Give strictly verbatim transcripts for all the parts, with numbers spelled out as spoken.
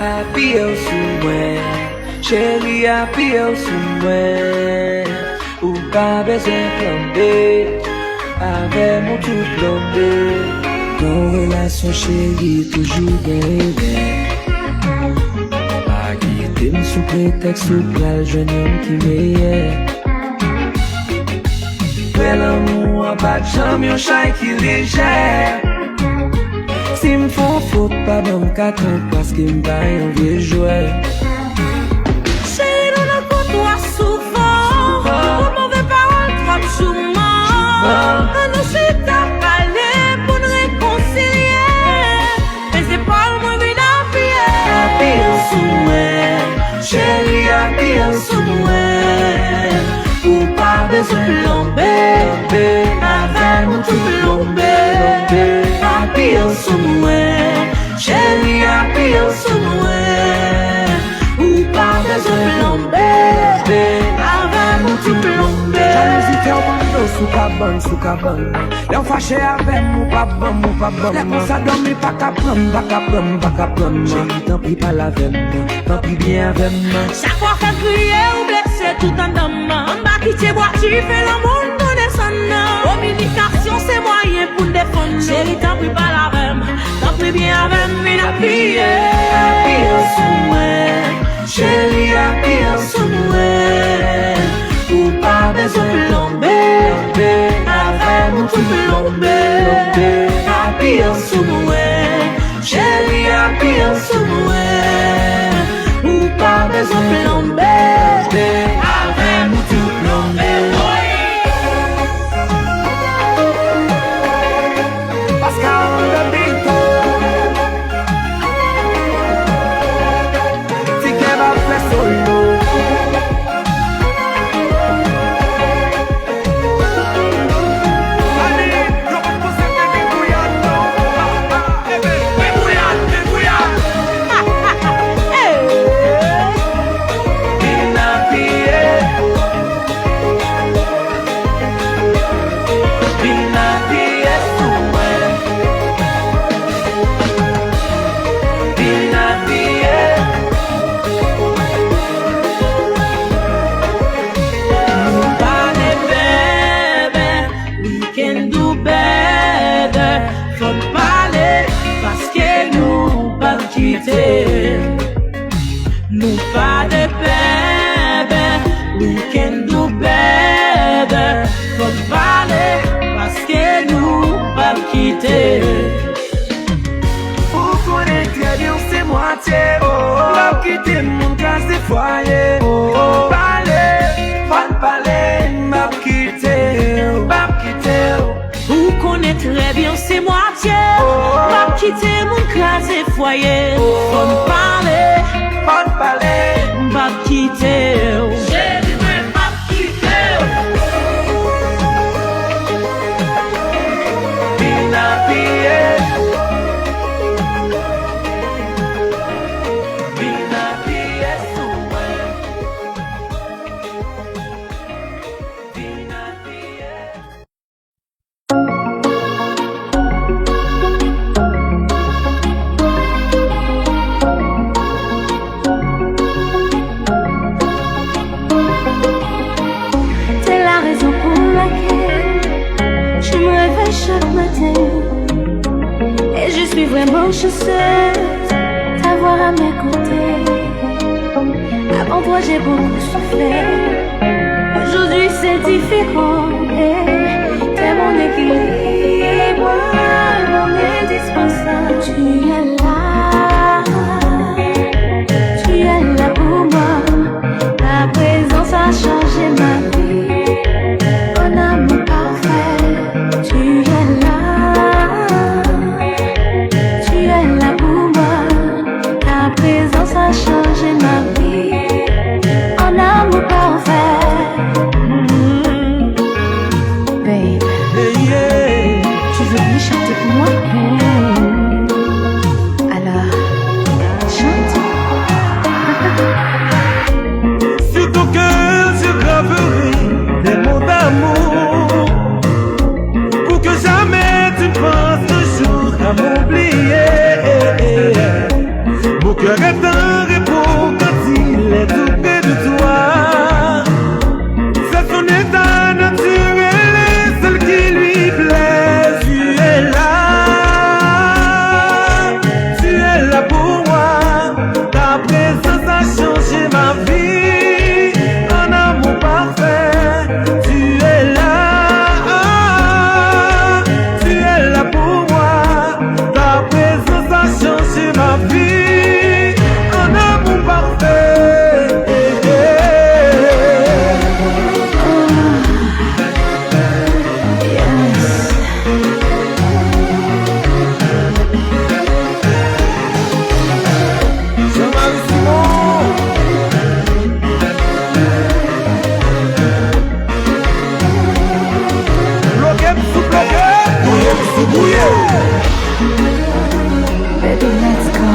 Apiye w sou mwen, cheri, apiye w sou mwen. Ou pa bezwen plan B, avè m ou tou plonbe. Nan relasyon, cheri, toujou gen erè. Pa kite m sou pretèks ou pral jwenn youn ki meyè. Vrè lanmou an pa t janm yon chay ki lejè. Si m fè yon fot, pa ban m kat an, paske m pa yon vye jwè. Cheri, nou nan kontwa souvan. Pou move pawòl, twòp jouman. An nou chita pale pou n rekonsilye. Peze pòl mwen vin apiye. Apiye w sou mwen, cheri, apiye w sou mwen. Ou pa bezwen plonbe, avè m ou tou plonbe. Apiye w sou mwen, cheri, apiye w sou mwen. Ou pa bezwen plonbe, avè m ou tou plonbe. Jalouzi fè w bann do sou kabann, sou kabann. Lè w fache avè m, ou pa ban m, ou pa ban m. Lè konsa dòmi pa ka pran m, pa ka pran m, pa ka pran m. Cheri, tanpri pale avè m, tanpri byen avè m. Chak fwa w fè m kriye, ou blese tout anndan m. Ann pa kite bwa dife lanmou n tou desann nan. Kominikasyon se mwayen pou n defann nou. Cheri, tanpri pale avè m, tanpri byen avè m, vin apiye. Apiye w sou mwen. Cheri, apiye w sou mwen. Ou pa bezwen plonbe, avè m ou tou plonbe. Apiye w sou mwen, cheri, apiye w sou mwen. Ou pa bezwen plonbe, avè m ou tou plonbe. Pascal on the beat. Ti Kev ap fè solo. Ani, yo konn panse se degouyad, non? Eben, degouyad, degouyad. Vin apiye. Vin apiye sou mwen. Vin apiye. Nou pa de bèbè, we can do better. Fò n pale, paske nou p ap kite. Nou pa de bèbè, we can do better. Fò n pale, paske nou p ap kite. Ou konnen trè byen w se mwatye m, oh, oh. M p ap kite moun kraze fwaye, oh, oh. Pale, fò n pale, m p ap kite w, m p ap kite w. Ou konnen trè byen w se mwatye m. M p ap kite moun kraze fwaye. Fò n pale, fò n pale. M p ap kite w. Cheri mwen, m p ap kite w. Vin apiye. Vin apiye sou mwen. Vin apiye. T'es la raison pour laquelle je me réveille chaque matin. Et je suis vraiment chanceuse d'avoir à mes côtés. Avant toi, j'ai beaucoup souffert. Aujourd'hui, c'est différent. Eh, t'es mon équilibre, mon indispensable. Tu es là, tu es là pour moi. Ta présence a changé ma vie. Un amour parfait, tu es là, tu es là pour moi. Ta présence a changé ma vie. Un amour parfait. Mm. Babe, yeah, tu veux venir chanter pour moi? Mm. Cœur est un repos quand il est tout près de toi. C'est son état naturel et celle qui lui plaît. Tu es là, tu es là pour moi. Ta présence a changé ma vie. Un amour parfait, tu es là, tu es là pour moi. Ta présence a changé ma vie. Un amour parfait. Jean-Marie Simon. Bloke m sou bloke, bouye m sou bouye. Baby, let's go.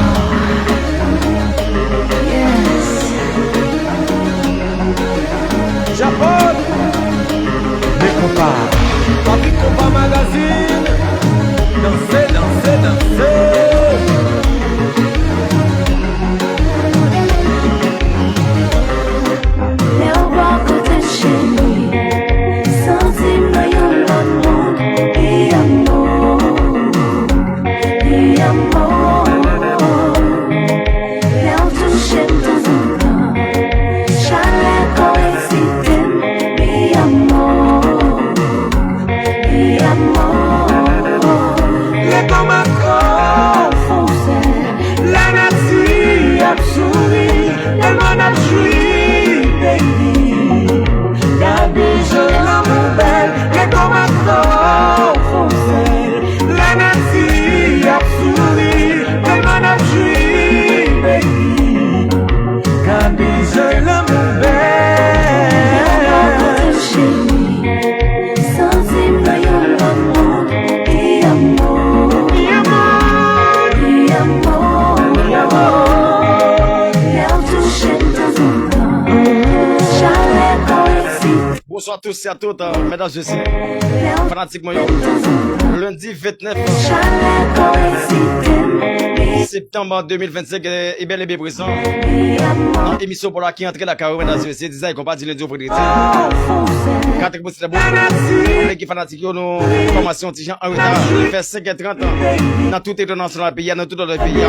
Yes. Japon. Men konpa. Papi Konpa Magazine. Danse, danse, danse. Lè w bò kote m cheri, santi m nan yon lòt mond. Mi amor, mi amor. Lè w touche m tanzantan, chalè kò w eksite m. Mi amor, mi amor. Lè kò m ak kò w fè w sèl, lanati ap souri, tèlman n ap jwi, baby. Gade jan lanmou bèl, lè kò m ak kò w fè w sèl, lanati ap souri, tèlman n ap jwi, baby. Gade jan lanmou bèl. Lè w bò kote m cheri, santi m nan yon lòt mond. Mi amor, mi amor, mi amor. Lè w touche m tanzantan, chalè kò w eksite. Bonswa tous et à toutes, euh, medam e mesye, fanatik mwen yo. Lendi vennèf septanm de mil vennsenk, e, e bèl e byen prezan nan emisyon pou la ki antre lakay ou, medam e mesye, Dizay Konpa, di lendi o vandredi. Kat pou sèt bon. Avèk ki fanatik yo, nou kòmanse yon ti jan an reta. Li fè senk è trant nan tout entènasyonal peyi a, nan tout lòt peyi a.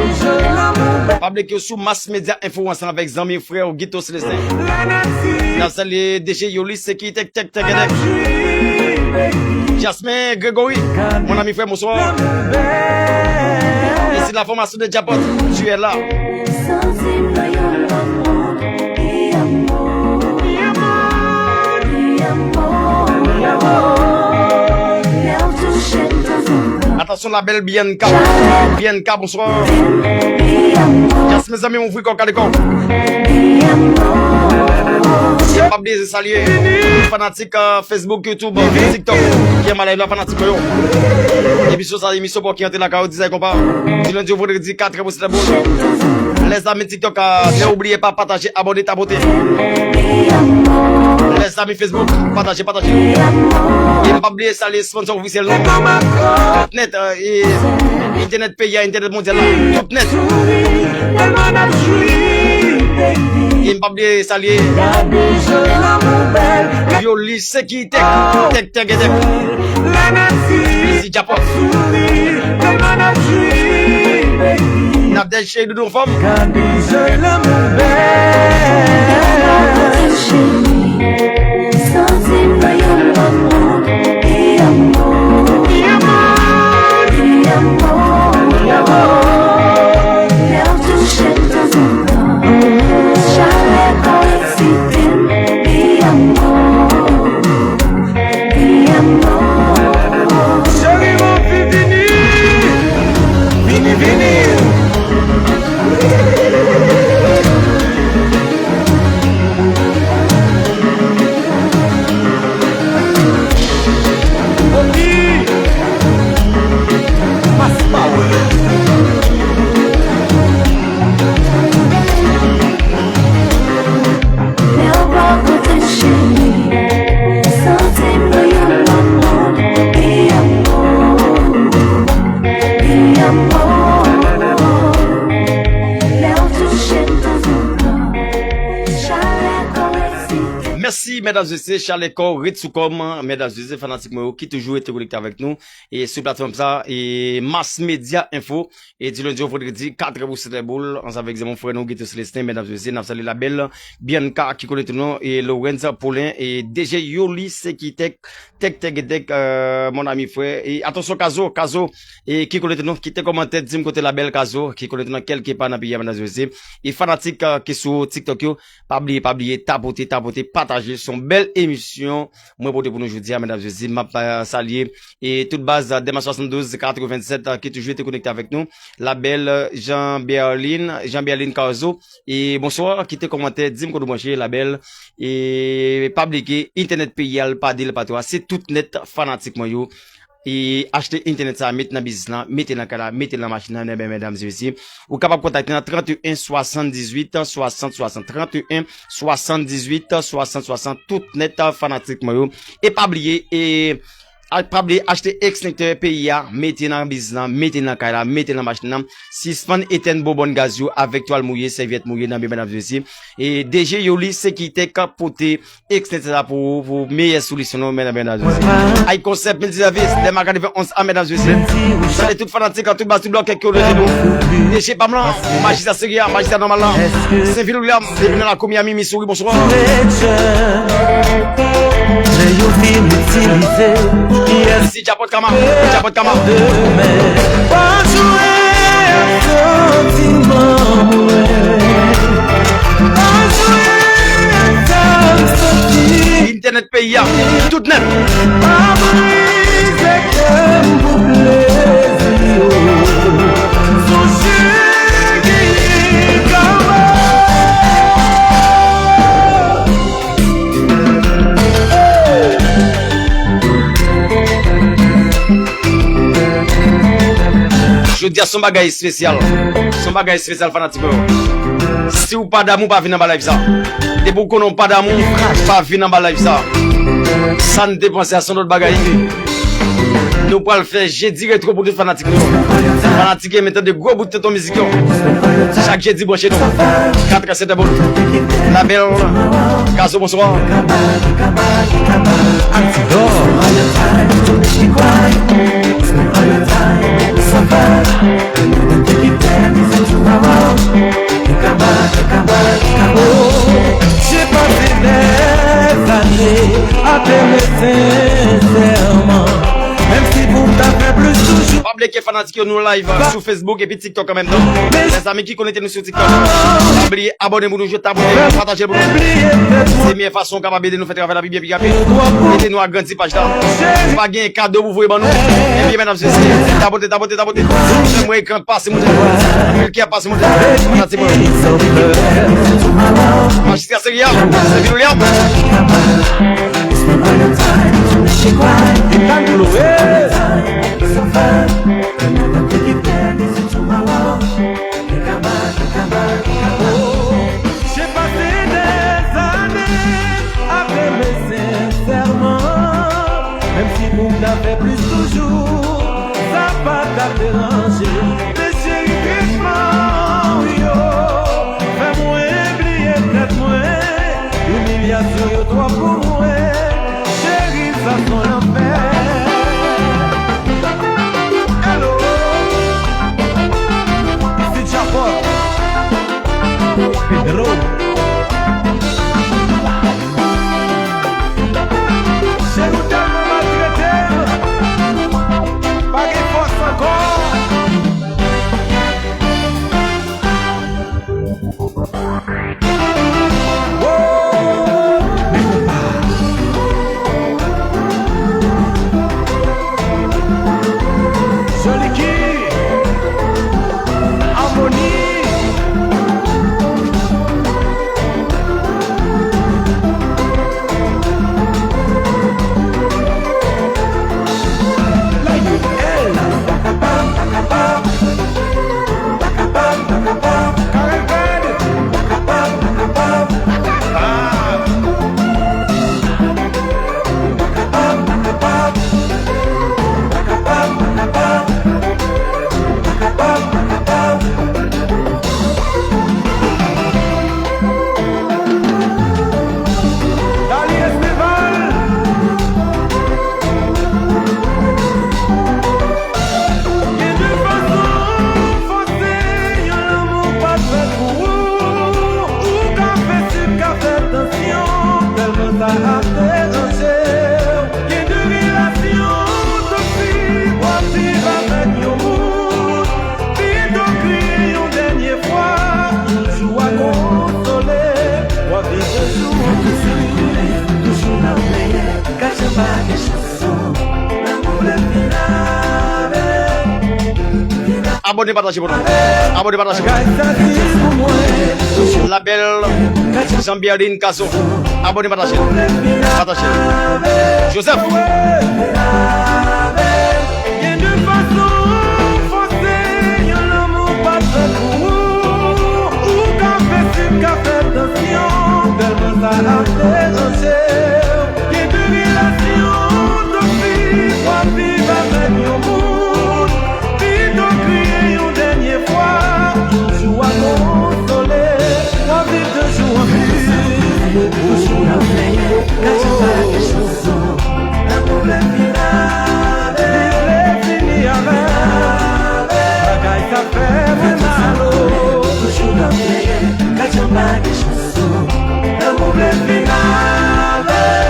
Pa bliye ke sou Mass Media Info ansanm avèk zanmi, frè, Guito Celestin. N ap salye D J Yolis, se ki tèk, tèk, tèk, tèk. Jasmin Grégory, mon ami, frè, bonswa. Ici la formation de Djapot, tu es là. Santi m nan yon lòt mond. Mi amor, mi amor, mi amor. Lè w touche m tanzantan. Atansyon, la bèl Bianca. Bianca, bonswa. Yes, mezanmi, ouvri kò, kale kò. M p ap bliye salye fanatik, euh, Facebook, YouTube, TikTok, ki renmen live la, fanatik mwen yo. Emisyon sa, emisyon pou ki antre lakay ou, Dizay Konpa. Di lendi o vandredi, kat è pou sèt è bon. Lèzami TikTok, euh, ne oubliez pas, pataje, abòne, tapote. Lèzami Facebook, pataje, pataje. E m p ap bliye salye sponsor ofisyèl nou. Tout nèt, euh, e entènèt peyi a, entènèt mondyal la. Tout nèt. E m p ap bliye salye Yolis, se ki tèk, tèk, tèk, tèk. Ici Djapot. N ap dèche doudou anfòm. Santi m nan yon lòt mond. Mi amor, mi amor, mi amor. Lè w touche m tanzantan, chalè kò w eksite m. Mi amor, mi amor. Cheri, m anvi vini. Vini, vini. Mèsi, medam, mesye, chalè kò, ret sou kò m, medam, mesye, fanatik mwen yo ki toujou rete konekte avèk nou e sou platfòm sa, e Mass Media Info, e di lendi o vandredi, katrè pou sèt è boul, ansanm avèk zanmi frè nou Guito Celestin, medam, mesye, n ap salye la bèl Bianca ki konekte nou, e Lorenza Paulin, e D J Yoli, se ki tèk, tèk, tèk, tèk, euh, mon ami frè, e atansyon Kazo, Kazo, e ki konekte nou, kite kòmantè, di m kote la bèl Kazo, ki konekte nou kèlkepa nan peyi a, medam, mesye, e fanatik, euh, ki sou TikTok yo, pa bliye, pa bliye, tapote, tapote, pataje. Se yon bèl emisyon mwen pote pou nou jodi a, medam, mesye. M ap, euh, salye e tout baz, euh, Dema swasanndouz katrevennsèt, euh, ki toujou rete konekte avèk nou. La bèl, euh, Jean Berlin, Jean Berlin Carzo. E bonswa, kite kòmantè, di m kote w branche, la bèl. E pa bliye ke entènèt peyi a, l pa de, l pa twa. Se tout nèt fanatik mwen yo. E achte entènèt sa, mete nan biznis lan, mete nan kay la, mete nan machin nan, ebyen, medam e mesye, ou kapab kontakte nan trannteyen swasanndizuit swasant swasant, trannteyen swasanndizuit swasant swasant, tout nèt fanatik mwen yo. E pa bliye, e a, pa bliye achte ekstenktè peyi a, mete nan biznis lan, mete nan kay la, mete nan machin nan, sispann etèn bonbòn gaz yo avèk twal mouye, sèvyèt mouye nan men, medam e mesye. E D J Yoli, se ki tèk pote ekstenktè sa pou ou, pou meyè solisyon nou, medam e mesye. Ay Konsèp Miltisèvis, Dema katrevenn onz a, medam e mesye. Salye tout fanatik an, tout baz, tout blòk, kèk yo leve nou. D J pa m lan, majistra serye a, majistra nòmal lan. Senvil William, depi nan lakou Miami, Missouri, bonswa. Lè yo fin itilize, kiyès Djapòt Kama, Djapòt Kama. Pa jwe ak santiman mwen. Pa jwe ak sa m santi. Entènèt peyi a, tout nèt. Pa brize kè m pou plezi w. Sonje gen kama. Jodi a se yon bagay espesyal. Se yon bagay espesyal, fanatik mwen yo. Si w pa damou, pa vin anba live sa. Depi w konnen w pa damou, pa vin anba live sa. Sa n te panse a se yon lòt bagay. Nou pral fè jedi retwo pou tout fanatik nou yo. Fanatik yo renmen tande gwo bout tonton mizik yo. Chak jedi branche nou. Katrè, sèt è boul. La bèl Kazo, bonswa. Altidor. J'ai passé des années à t'aimer sincèrement. Menm si pou m ta fè plis toujou. Pa bliye ke fanatik yo, nou live, euh, sou Facebook epi TikTok an menm tan. Mezanmi ki konekte nou sou TikTok, pa bliye abòne pou nou, jwe tapote, pataje pou nou. Se meyè fason w kapab ede nou fè travay la pi byen, pi rapid. Ede nou agrandi paj la. Si w pa gen kado pou voye ban nou, ebyen, medam e mesye, tapote, tapote, tapote. Fè m wè ekran pase moute. Anpil kè pase moute. Fanatik mwen. Majistra serye a, se Vin William. J'ai passé des années à t'aimer sincèrement. Menm si pou m ta fè plis toujou, sa pa t ap deranje. Men cheri, tretman w yo fè mwen bliye tèt mwen. Imilyasyon yo twòp pou mwen. Cheri, sa s on lanfè. Hello. Isi Djapòt. Pedro. Cheri, w tèlman maltrete m. Pa gen fòs ankò. Joliki, Amoni. Pataje pou nou. Abòne, pataje pou nou. La belle Jean Berline Cazo. Abòne, pataje. Pataje. Joseph. Gen de fason fòse yon lanmou pa fèt pou ou. Ou ka fè sik, ka fè tansyon, tèlman sa ap deranje w. Gen de relasyon toksik w ap viv avèk yon moun. Pito kriye yon dènye fwa, yon jou w a konsole. W ap viv de jou an jou. Toujou nan plenyen, gade pa gen chanson. Nan pwoblèm final, li vle fini avè. Bagay sa fè mwen mal, oh. Toujou nan plenyen, gade pa gen chanson. Nan pwoblèm final, final.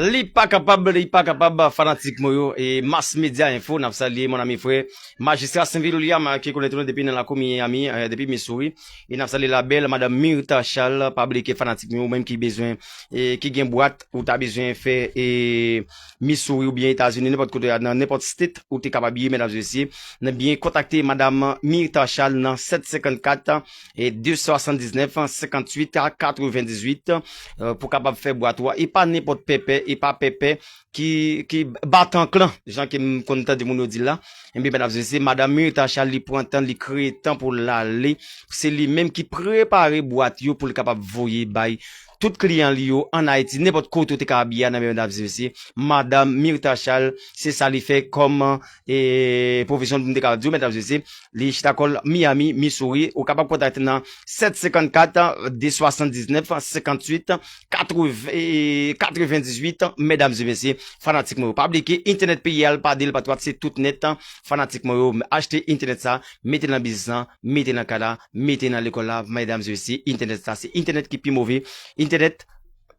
Li pa kapab, li pa kapab, fanatik mwen yo, e Mass Media Info, n ap salye mon ami frè Majistra Sainvil William, ki konekte nou depi nan lakou Miami, eh, depi Missouri. E n ap salye la belle Madame Myrtha Charles, pa bliye ke fanatik nou, ou menm ki bezwen, e ki gen bwat, ou ta bezwen fè, e Missouri oubyen Etazini, nenpòt kote, nan nenpòt state, ou te kapab ye, medam e mesye. Nan byen kontakte Madame Myrtha Charles nan sèt senkant kat, e de swasanndisnèf, senkant uit, katrevendizuit, eh, pou kapab fè bwat ou a. E pa nenpòt pèpè, e pa pèpè ki, ki batanklan, jan ke m konn tande moun yo di la. Ebyen, medam e mesye, Madame Myrtha Charles, li pran tan, li kreye tan pou l ale. Se li menm ki prepare bwat yo pou l kapab voye bay tout kliyan li yo ann Ayiti, nenpòt kote ou te ka abiye a, nan men medam e mesye. Madame Myrtha Charles, se sa li fè kòm, e, pwofesyon, m te kapab di w, medam e mesye. Li chita kò l Miami, Missouri. Ou kapab kontakte nan sèt senkant kat, de swasanndisnèf, senkant uit, katreven, e, katrevendizuit, medam e mesye, fanatik mwen yo. Pa bliye ke entènèt peyi a, l pa de, l pa twat, se tout nèt, fanatik mwen yo. Achte entènèt sa, mete l nan biznis lan, mete l nan kay la, mete l nan lekòl la, medam e mesye, entènèt sa, se entènèt ki pi move, entènèt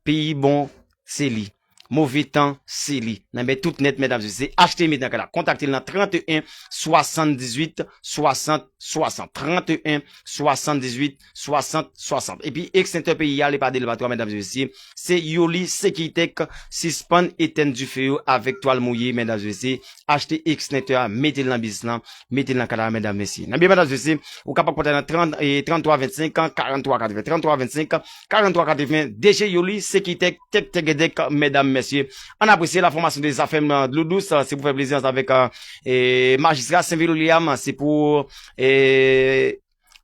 peyi bon, se li. Move tan, se li. Nan men tout nèt, medam e mesye, achte met nan kay la. Kontakte l nan trannteyen, swasanndizuit, swasant, swasant. Trannteyen, swasanndizuit, swasant, swasant. Epi ekstentè peyi a, li pa de, li pa twa, medam e mesye. Se Yoli Sekitèk, sispann etèn dife yo avèk twal mouye, medam e mesye. Achte ekstentè a, mete l nan biznis lan, mete l nan kay la, medam e mesye. Nan byen, medam e mesye, ou kapab kontakte nan trant, e, tranntwa vennsenk, karanntwa katreven, tranntwa vennsenk, karanntwa katreven, D J Yoli, Sekitèk, tèk tègèdèk, medam e mesye. Ann apresye la fòmasyon de Zafèm, eh, Dlo Dous, eh, se pou fè plezi ansanm avèk, eh, eh, Majistra Sainvil William, se pou, eh,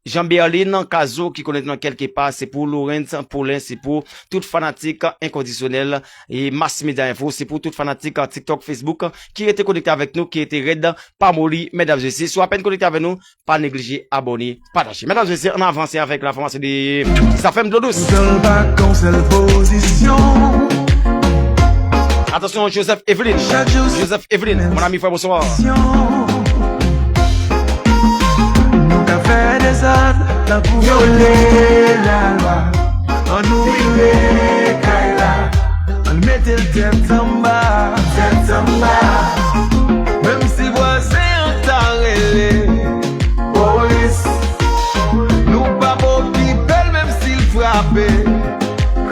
Jean Berlin Cazo ki konekte nan kèlke pa, se pou Lorenz Paulin, se pou tout fanatik enkondisyonèl e Mass Media Info, se pou tout fanatik TikTok, Facebook ki rete konekte avèk nou, ki rete rèd pa moli, medam e mesye. Si w apèn konekte avèk nou, pa neglije abòne, pataje. Medam e mesye, ann avanse avèk la fòmasyon de Zafèm Dlo Dous. Tout an l pa ka yon sèl pozisyon. Atansyon, Joseph Evelyn. Chak jou Joseph Evelyn, mon ami, frè, bonswa. Nou ka fè dezòd tankou vyole lalwa. Ann nou vire kay la. Ann mete l tèt anba. Tèt anba. Menm si vwazen an ta rele polis, nou p ap okipe l, menm si l frape.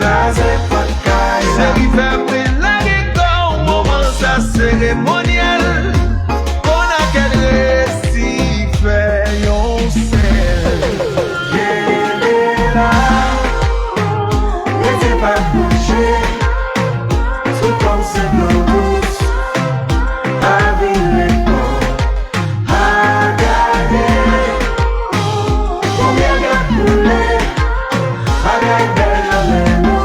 Kraze pòt kay la. Cheri, fè bri, lage kò w, moman sa seremonyèl. Konakèt resi fè yon sèl. Kenbe la, rete pa bouje. Sou kòm se dlo dous, pa vire kò. A gade, konbyen k ap koule, bagay bèl nan men nou,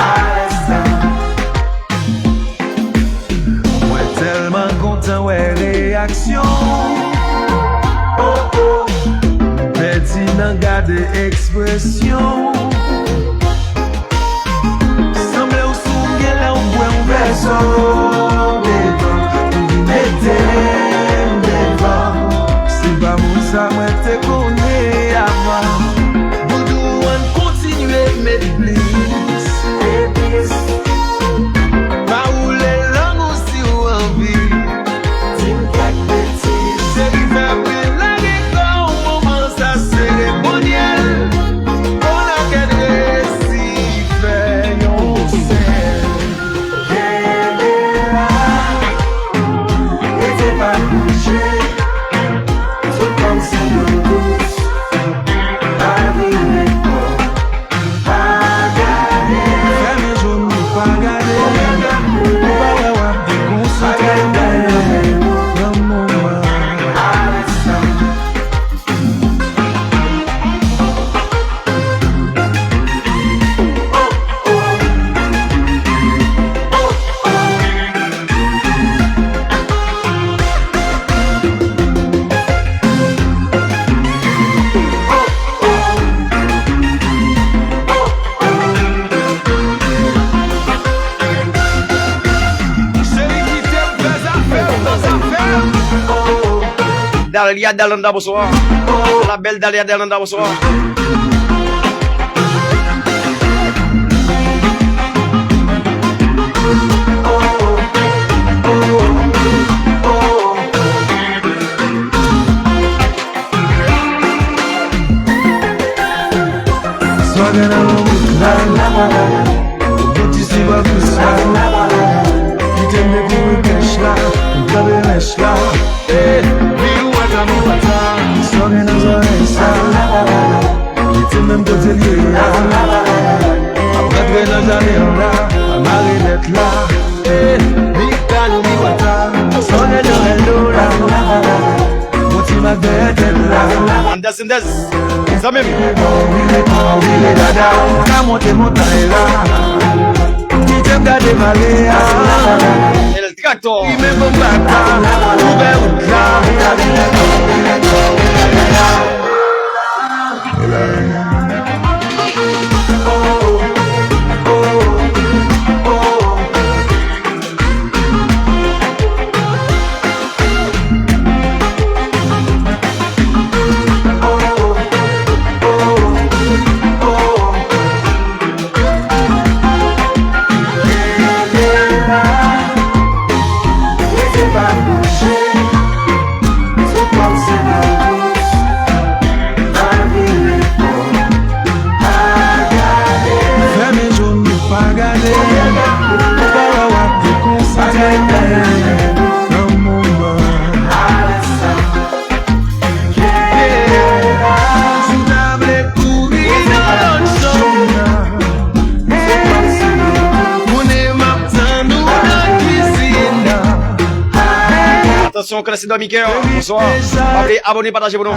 alèz sa. Mwen tèlman kontan wè reyaksyon. Oh, oh. M pèdi nan gade ekspresyon. Sanble w sou gen lè w kwè w vèso devan, pou vin mete m devan. Se pa moun sa mwen te konnen avan. Doudou, ann kontinye met plis. Dalia Dalanda, bonswa. La belle Dalia Dalanda, bonswa. Sa gen nan wout la, bouti si pa plis la. Kite m dekouvri kèch la, m kanpe mèch la. Eh, miwata, miwata. Sa gen nan zòrèy sa, kite m menm kote l ye a. Ap rantre nan jaden an la, mare lèt la. Eh, mi kalou, miwata. Sa gen nan rèl do la. Yon ti mak dèyè tèt la. Andes, Andes. Zanmi m. Vire kò, vire dada, ou ka monte montay la. Kite m gade vale a. El Tractor. Li menm bon bata, ouvè wout la. Fèmen je w, pa gade. Ou pa wè w ap dekonsantre nan moman. Si w ta vle kouri nan lòt chanm nan, konnen m ap tann ou nan kizin nan. Atansyon, Crescendo Miker, bonswa. Pa bliye abòne, pataje pou nou.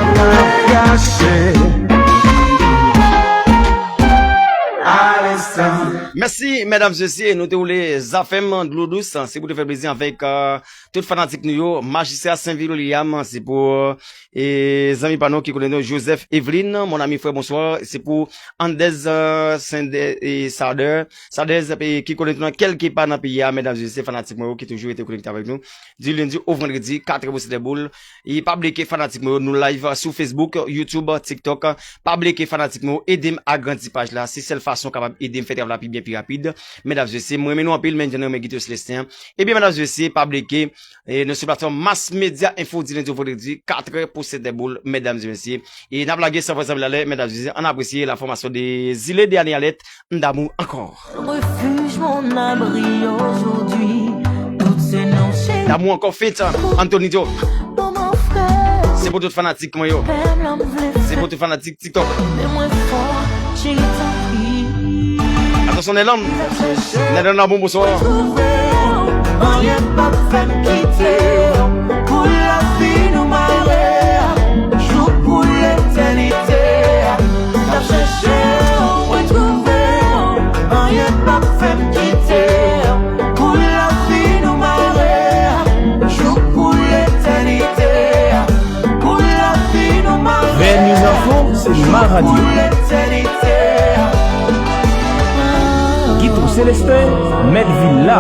Mèsi, medam, mesye, nou te woule Zafèm, dlo dous, se pou te fè plezi avèk, euh, tout fanatik nou yo. Majistra Saint William, se pou, euh, zanmi pa nou ki konnen nou, Joseph Evelyn, mon ami frè, bonswa. Se pou Andez, euh, Sende-, e Sader, Sadez, e ki konnen nou nan kèlkepa nan peyi a, medam, mesye, fanatik mwen yo ki toujou rete konekte avèk nou. Di lendi o vandredi, katrè pou sètè boul. E pa bliye ke fanatik mwen yo, nou live sou Facebook, YouTube, TikTok. Pa bliye ke fanatik mwen yo, ede m agrandi paj la. Se sèl fason w kapab ede m fè travay la pi byen, pi rapid. Medam, mesye, mwen renmen nou anpil, menm jan nou renmen Guito Celestin. Ebyen, medam, mesye, pa bliye ke, e, nou sou platfòm Mass Media Info di lendi o vandredi, katrè pou sètè boul, medam e mesye. E n ap lage san fè san mil alè, medam e mesye, ann apresye la fòmasyon de Zile de Anialet, M d'amour encore. Refuge, mon abri aujourd'hui. Tout ces noms chéris. D'amour encore feat, Antonito. Dans mon frère. Se pou tout fanatik mwen yo. Pèp la m vle. Se pou tout fanatik TikTok. Men mwen fò, cheri, tanpri. Atansyon, Nèlan. Nèlan Labon, bonswa. Twouve w, anyen p ap fè m kite w. Pou lavi nou mare, jouk pou letènite. N ap chèche w, mwen twouve w. Anyen p ap fè m kite w. Pou lavi nou mare, jouk pou letènite. Pou lavi nou mare, Bèl News Info, se ma radyo. Jouk pou letènite. Guito Celestin, mèt vil la.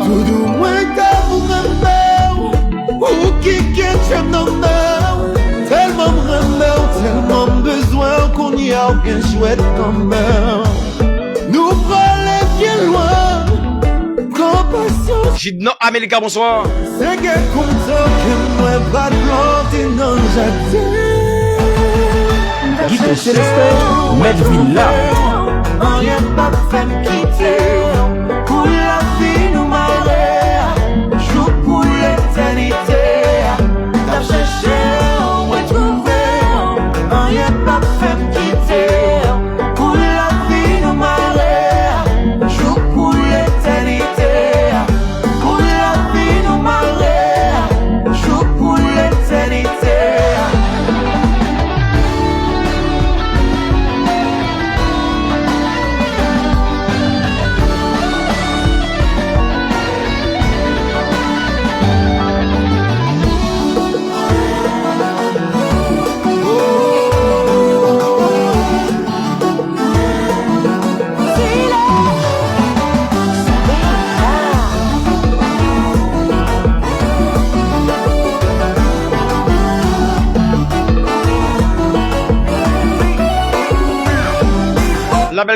Doudou, mwen ka pou renmen w. Ou ki gen tchèm nan men w. Tèlman m renmen w, tèlman m bezwen w, kounye a w gen jwèt kanmenm. Nou prale byen lwen, pran pasyans. Jidno Amelika, bonswa. Se gen kontan ke mwen pa t plante nan jaden. Guito Celestin, mèt vil la. Anyen p ap fè m kite w. Pou lavi nou mare, jouk pou letènite. N ap chèche w, mwen twouve w. Anyen p ap fè m kite w. Pou lavi nou mare, jouk pou letènite. Pou lavi nou mare, jouk pou letènite.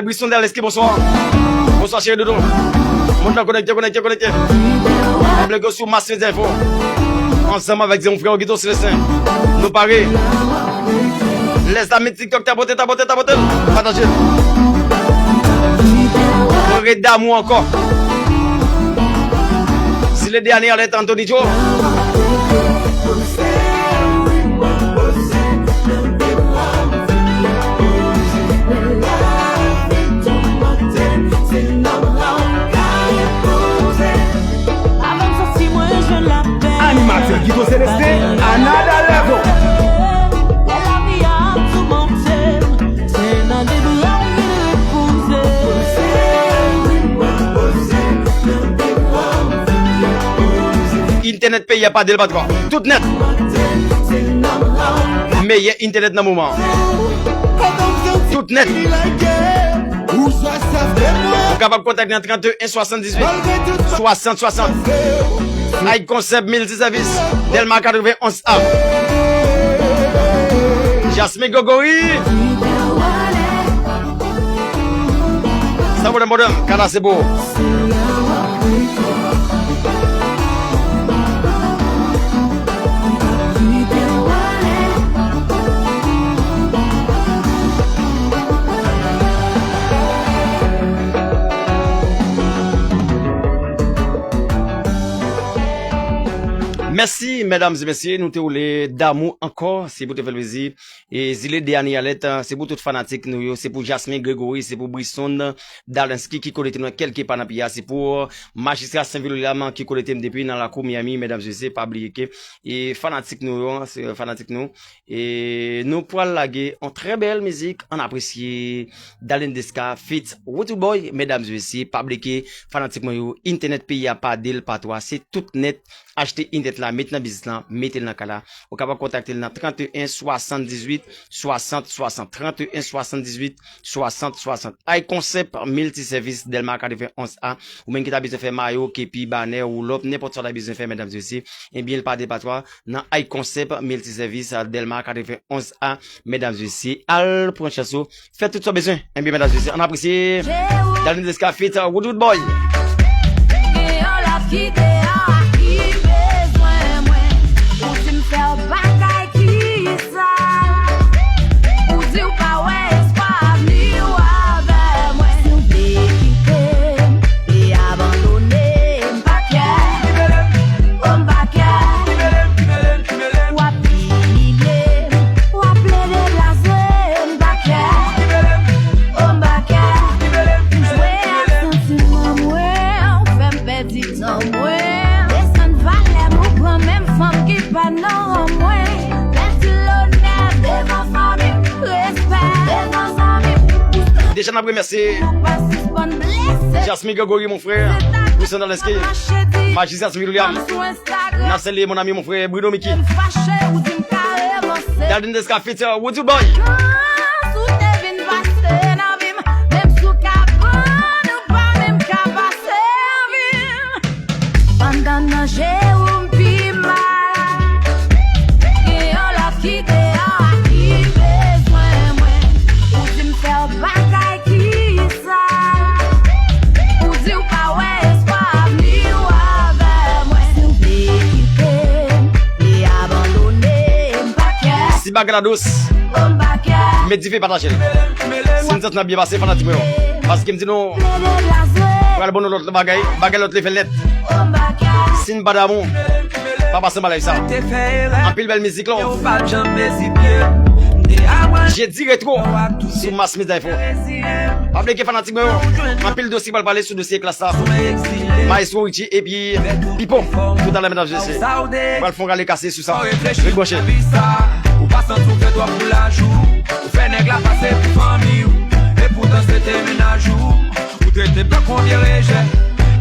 Brisson Daleski, bonswa. Bonswa, cheri doudou. Moun nan konekte, konekte, konekte. Pa bliye ke sou Mass Media Info. Ansanm avèk Zemo Frè Guito Celestin. Nou pare. Lèzami TikTok, tapote, tapote, tapote. Pataje. Mwen ret damou ankò. Zile de ane alèt Anthony Joe. Animatè Guito Celestin, another level. Entènèt peyi a pa de l patwa. Tout nèt. Meyè entènèt nan moman. Tout nèt. Ou kapab kontakte nan trannde en swasanndizuit swasant swasant. Ike Concept Multiservice, Dèlma katrevenn onz A. Jasmine Gregory. San pwoblèm, pwoblèm, kata se pou ou. Mèsi, medam e mesye, nou te woule damou ankò, se pou te fè l plezi. E zile de ane alèt, se pou tout fanatik nou yo, se pou Jasmine Gregory, se pou Brisson Daleski ki konekte nou kèlkepa nan peyi a, se pou Majistra Saint William ki konekte m depi nan lakou Miami, medam e mesye, pa bliye ke, e fanatik nou yo, se fanatik nou. E nou pral lage yon trè bèl mizik, ann apresye Darlene Desca feat Woodoo Boy, medam e mesye, pa bliye ke fanatik mwen yo, entènèt peyi a pa de l patwa, se tout nèt, achte entènèt la, met nan biznis lan, mete l nan kay la. Ou kapab kontakte l nan trannde en swasanndizuit swasant swasant, trannde en swasanndizuit swasant swasant. Ike Concept Multiservice, Dèlma katrevenn onz A. Ou menm ki ta bezwen fè mayo, kepi, banè, woulòp, nenpòt sa w ta bezwen fè, medam e mesye, ebyen, l pa de patwa, nan Ike Concept Multiservice, Dèlma katrevenn onz A, medam e mesye, al pran chans ou, fè tout sa w bezwen. Ebyen, medam e mesye, ann apresye Darlene Desca feat Woodoo Boy. Gen yon lòt ki deyò a ki bezwen mwen. Ou di m fè yon bagay ki sal. Ou di w pa wè espwa avni w avè mwen. Si w vle kite m e abandone m, pa kè. Oh, m pa kè. W ap imilye m, w ap plede blaze m, m pa kè. Oh, m pa kè. M jwe ak santiman mwen, ou fè m pèdi tan mwen. Desann valè m, ou pran menm fanm ki pa nan ran mwen. Pèdi lonè devan fanmi m, respè devan zanmi m. Deja n ap remèsye Jasmine Gregory, mon frè, Wilson Daleski, Majistra Saint William. N ap salye mon ami, mon frè Bruno Mickey. Darlene Desca feat Woodoo Boy. Kans ou te vin pase nan vi m, menm si w ka pran, ou pa menm ka pa sèvi m. Anndan nan je w m pi mal. Gen yon lòt ki deyò a ki bezwen mwen. Ou di m fè yon bagay ki sal. Ou di w pa wè espwa avni w avè mwen. Si w vle kite m e abandone m, pa kè. Si bagay la dous, oh, m pa kè. Met dife, pataje l. Si n santi n ap byen pase, fanatik mwen yo. Paske m di nou, pral ban nou lòt bagay, bagay lòt level nèt. Oh, m pa kè. Si n pa damou, pa pase mal avèk sa. Anpil bèl mizik la. Jedi Retro sou Mass Media Info. Pa bliye ke fanatik mwen yo, anpil dosye pral pale sou dosye klas la. Maestro Richie epi Pipo. Toutalè, medam e mesye, pral fè yon rale kase sou sa. Ret branche. Ou pa santi w fè twòp pou lajou. Ou fè nèg la pase pou fanmi w. Epoutan se te mennaj ou. Ou trete m tankou yon vye rejè.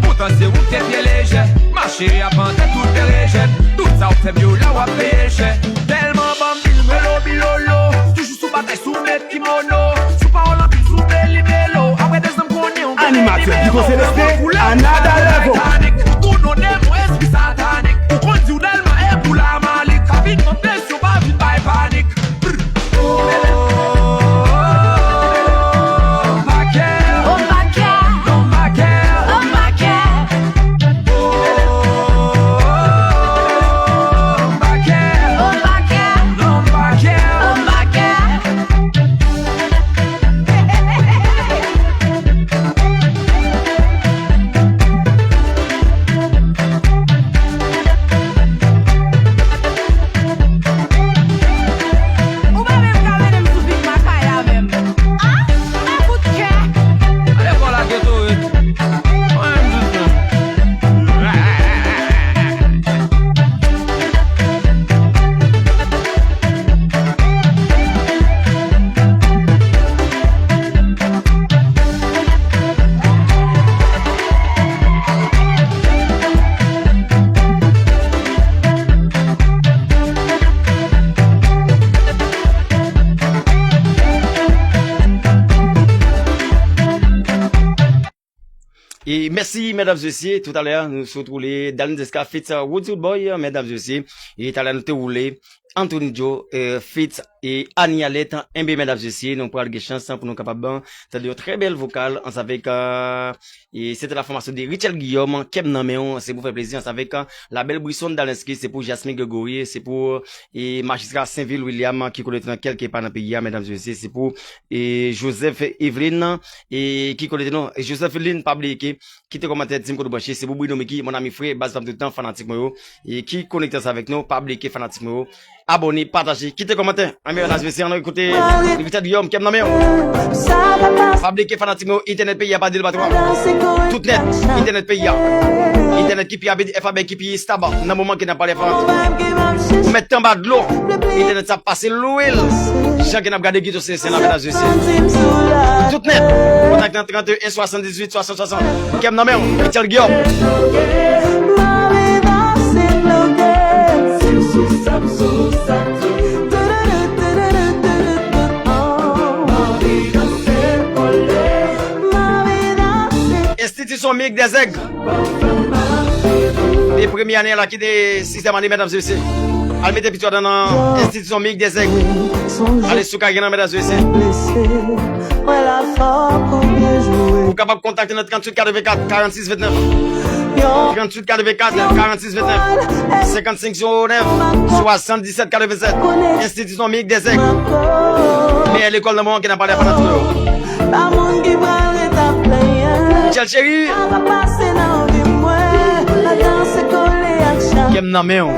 Poutan se ou k te pye lejè. Mache ap vante tout vye rejè. Tout sa w fè m yo la w ap peye chè. Tèlman banm bil melo bilolo. Toujou sou batay sou met kimono. Sou pawòl anpil sou beli melo. Apre de zan m konnen w gen Animatè Guito Celestin, another level. Titanic. Ou tounen mwen espri satanik. Ou konn di w Dèlma e pou la Malik. Ka vin nan presyon, pa vin bay panik. Brr. Oh, pa kè. Mèsi, medam, mesye. Toutalè, nou sot woule Dalin Zeska feat Woody Boy, medam, mesye. E talè, nou te woule Anthony Joe, eh, feat e Annie Alette. Enben, medam, mesye, nou pral gen chans pou nou kapab tande yon trè bèl vokal ansanm avèk, eh, e se te la fòmasyon de Richel Guillaume, Kè m nan men w, se pou fè plezi ansanm avèk, eh, la bèl Brisson Dalenski, se pou Jasmine Gregory, se pou, eh, majistra Sainvil William, ki konekte nan kèlke pa nan peyi a, medam, mesye, se pou, eh, Joseph Evelyn, eh, ki konekte non, Joseph Evelyn, pa bliye ke kite kòmantè, di m kote w branche. Se pou Bruno Mickey, mon ami frè, baz pa m tout tan, fanatik mwen yo. E ki konekte ansanm avèk nou, pa bliye ke fanatik mwen yo. Abòne, pataje, kite kòmantè. Anben, medam, mesye, ann koute Richard Guillaume, Kè m nan men w. Pa bliye ke fanatik mwen yo, entènèt peyi a pa de l pa twa. Tout nèt, entènèt peyi a. Entènèt ki pi rapid, F A B ki pi stab. Nan moman ke n ap pale fanatik. Ou mèt anba dlo. Entènèt sa pase lwil. Jan ke n ap gade Guito Sensei la, medam, mesye. Tout nèt. Kontak nan trannde en swasanndizuit swasant swasant. Kè m nan men w, Richard Guillaume. Enstitisyon Mik Dèzèg. E premye ane la ki te sizyèm ane, medam, mesye. Al mete pitit ou nan enstitisyon Mik Dèzèg. Ale sou kay nan, medam, mesye. Ou kapab kontakte nan tranntuit katrevenkat karannsis vennèf. Tranntuit katrevenkat karannsis vennèf. Senkannsenk zewo nèf swasanndisèt katrevennsèt. Enstitisyon Mik Dèzèg. Meyè lekòl nan moman ke n ap pale a fanatik yo. Pa moun ki pral ret ap plenyen. Michel Chéri. Sa pa pase nan vi mwen. Pa danse kole ak chak. Kè m nan men w.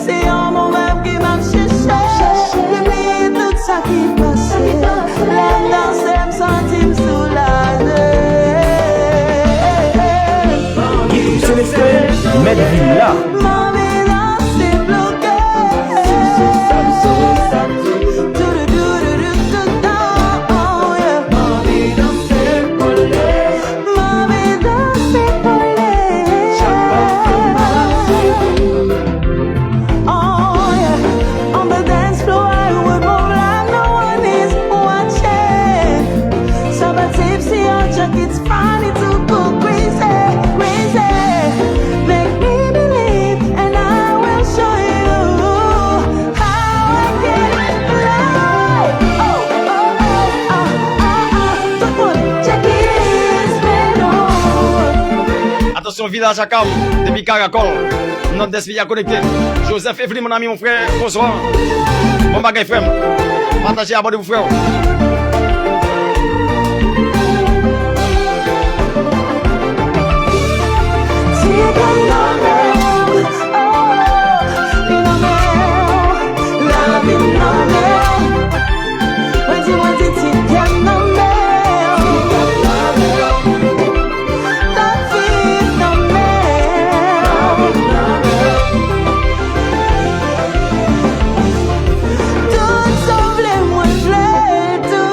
Se yon bon vayb ke m ap chèche. Depi tout sa ki pase. Lè m danse, m santi m soulaje. Guito Sensei, mèt vil la. M anvi danse bloke. Oh, yeah. On the dance floor, I would move like no one is watching. So but tipsy on track, it's funny to go crazy, crazy. Make me believe, and I will show you how I get live. Oh, oh, oh, oh, oh, oh. Tout moun, check it, spin on. Atansyon, Vilaj Akab, depi Karakòl, Nòdès peyi a konekte. Joseph Evelyn, mon ami, mon frè, bonswa. Bon bagay, frè m. Pataje, abòne pou frè w. Tout sa w vle, mwen vle tou.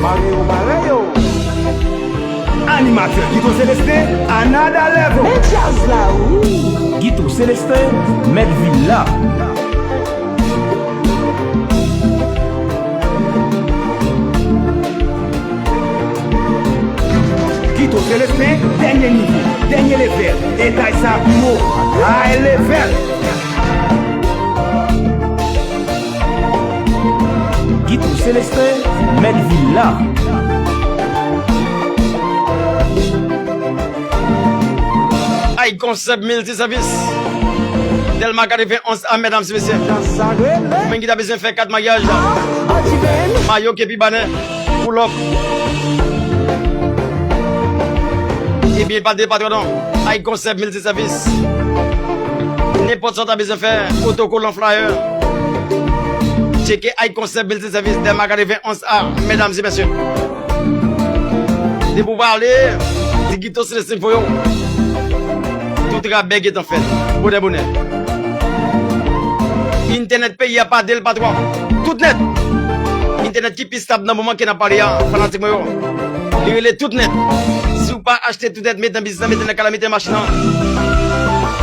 Pare yo, pare yo. Animatè Guito Celestin, another level. Men djaz la, wi. Guito Celestin, mèt vil la. Guito Celestin, dènye nivo, dènye level. Etay sa pi wo, high level. Guito Celestin, mèt vil la. Ay Konsèp Miltisèvis. Dèlma katrevenn onz a, medam e mesye. Ou menm ki ta bezwen fè kat maryaj, mayo, kepi, banè, pou lòk. Ebyen, pa de patwon non. Ay Konsèp Miltisèvis. Nenpòt sa w ta bezwen fè, otokolan, flyer. Tcheke Ay Konsèp Miltisèvis, Dèlma katrevenn onz a, medam e mesye. Depi w pale, di Guito Celestin voye w. Tout rabè gentan fèt. Bonè, bonè. Entènèt peyi a pa de l, patwon. Tout nèt. Entènèt ki pi stab nan moman ke n ap pale a, fanatik mwen yo. Li rele tout nèt. Si w pa achte tout nèt, mete nan biznis la, mete nan kay la, mete nan machin nan.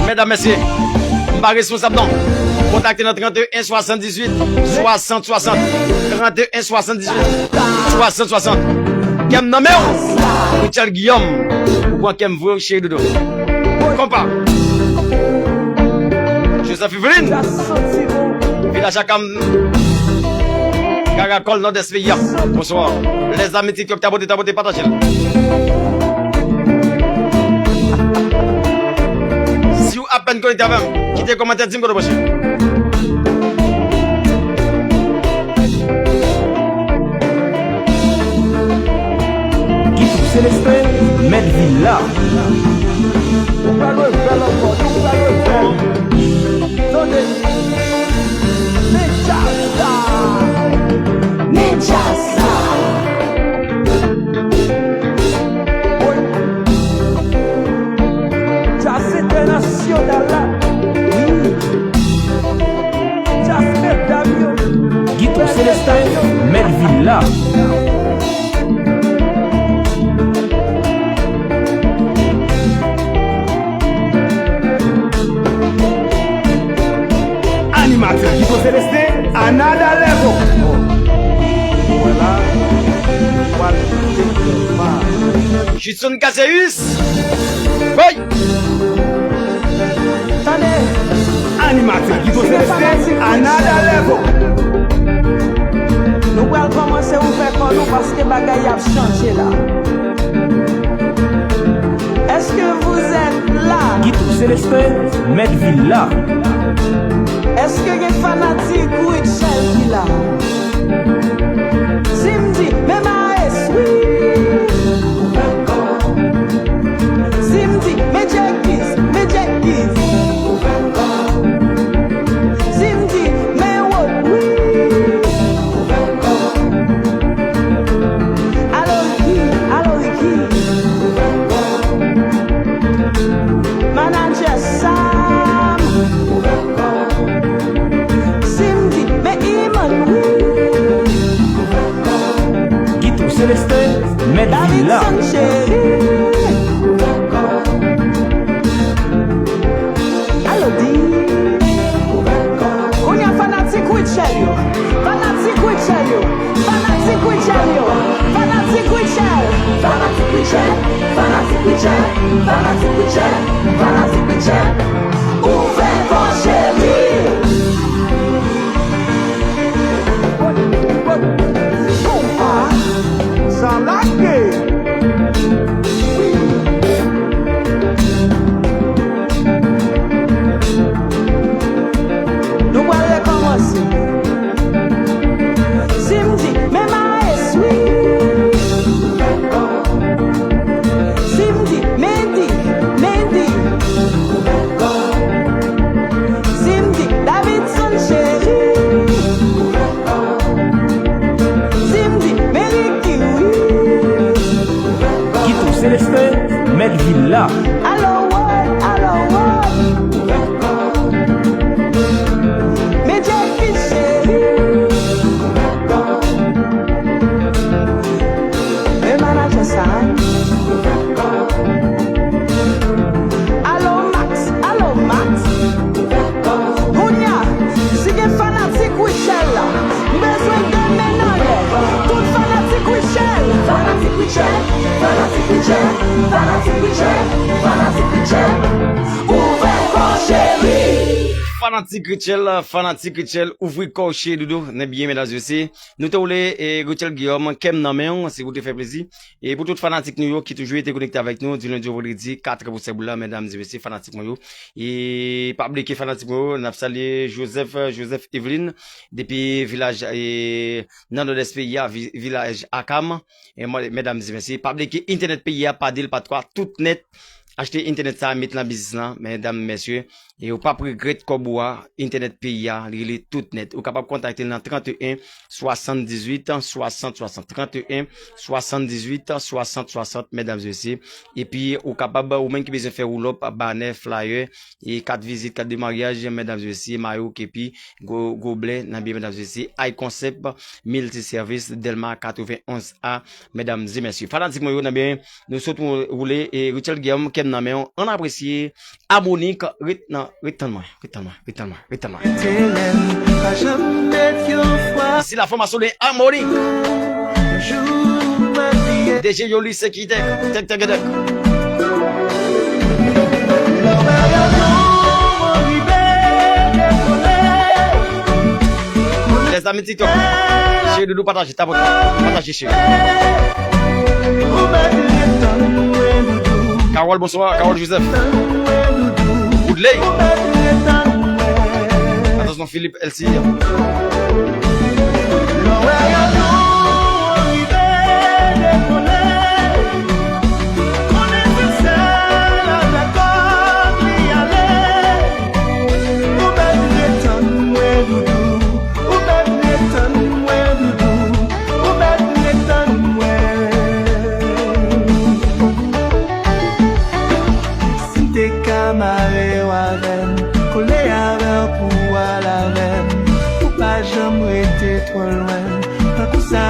Medam, mesye, m pa responsab non. Kontakte nan trannteyen swasanndizuit swasant swasant. Trannteyen swasanndizuit swasant swasant. Kè m nan men w. Richard Guillaume. Ou pran kè m vre, cheri doudou. Konpa. Joseph Evelyn. Vilaj Akam. Karakòl Nòdès peyi a. Bonswa. Lèzami TikTok, tapote, tapote, pataje l. Si w apèn konekte avè m, kite kòmantè, di m kote w branche. Guito Celestin, mèt vil la. Nou pral refè l ankò, nou pral refè l. Tande. Men djaz la. Men djaz la. Woy. Djaz entènasyonal la. Wi. Djaz medam yo. Guito Celestin, mèt vil la. Animatè Guito Celestin, another level. Judson Cassius. Woy! Tande! Animatè Guito Celestin, another level. Nou pral kòmanse ouvè kò nou paske bagay ap chanje la. Est-ce que vous êtes là? Guito Celestin, mèt vil la. Est-ce que gen fanatik Rutshelle ki la? Si m di, men Maes, wi. Si m di, men Jack Keys, men Jack Keys. Si m di, men Rod, wi. Alo Ricky, alo Ricky. Manadjè Sam. Si m di, men Iman, wi. Guito Celestin, mèt vil la. Davidson Chéri. Alo di. Kounye a fanatik Rutshelle yo. Fanatik Rutshelle yo. Fanatik Rutshelle yo. Fanatik Rutshelle. Fanatik Rutshelle. Fanatik Rutshelle. Fanatik Rutshelle. Fanatik Rutshelle. Ouvè kò cheri. Konpa, sa lage. Nou pral rekòmanse. Si m di, men Maes, wi. Si m di, men Di, men Di. Si m di, Davidson Chéri. Si m di, men Ricky, wi. Guito Celestin, mèt vil la. Alo, Rod, alo, Rod. Men Jackie Chéri. Sa. Alo Max, alo Max. Kounya, si gen fanatik Rutshelle la, m bezwen de men nan lè. Tout fanatik Rutshelle. Fanatik Rutshelle, fanatik Rutshelle, fanatik Rutshelle, fanatik Rutshelle. Ouvè kò cheri. Fanatik Rutshelle, fanatik Rutshelle, ouvri kò w cheri doudou. Nèg byen, medam e mesye. Nou te woule e Rutshelle Guillaume, kè m nan men w, si w te fè plezi. E pou tout fanatik nou yo ki toujou rete konekte avèk nou, di lendi o vandredi, katrè pou sèt boul la, medam e mesye, fanatik mwen yo. E pa bliye fanatik mwen yo, n ap salye Joseph, Joseph Evelyn, depi vilaj, e, nan nòdès peyi a, vi- vilaj Akam. E mwen, medam e mesye, pa bliye entènèt peyi a, pa de l, pa twa, tout nèt. Achte entènèt sa, met nan biznis lan, medam e mesye. E ou p ap regrèt kòb ou a, entènèt peyi a, li rele tout nèt. Ou kapab kontakte l nan trannteyen, swasanndizuit, swasant, swasant. Trannteyen, swasanndizuit, swasant, swasant, medam e mesye. Epi ou kapab, ou menm ki bezwen fè woulòp, banè, flyer, e kat vizit, kat de maryaj, medam e mesye, mayo, kepi, gwo, goblè, nan byen, medam e mesye, Eye Concept, Multiservice, Dèlma katrevenn onz A, medam e mesye. Fanatik mwen yo, nan byen, nou sot woule e Rutshelle Guillaume, kè m nan men w, ann apresye Harmonik, ret nan, ret tann mwen, ret tann mwen, ret tann mwen, ret tann mwen. Ici la formation de Harmonik. D J Yoli se ki tèk, tèk, tèk, tèk. Lèzami TikTok. Cheri doudou, pataje, tapote. Pataje, cheri. Carole, bonswa. Carole Joseph. Woodley. Atansyon, Philippe Elsie. Ou mèt ret tann mwen, doudou. Ou mèt ret tann mwen, doudou. Ou mèt ret tann mwen. Si m te ka mare w avè m, kole avè w pou w al avè m, ou pa janm rete twò lwen. Tankou sa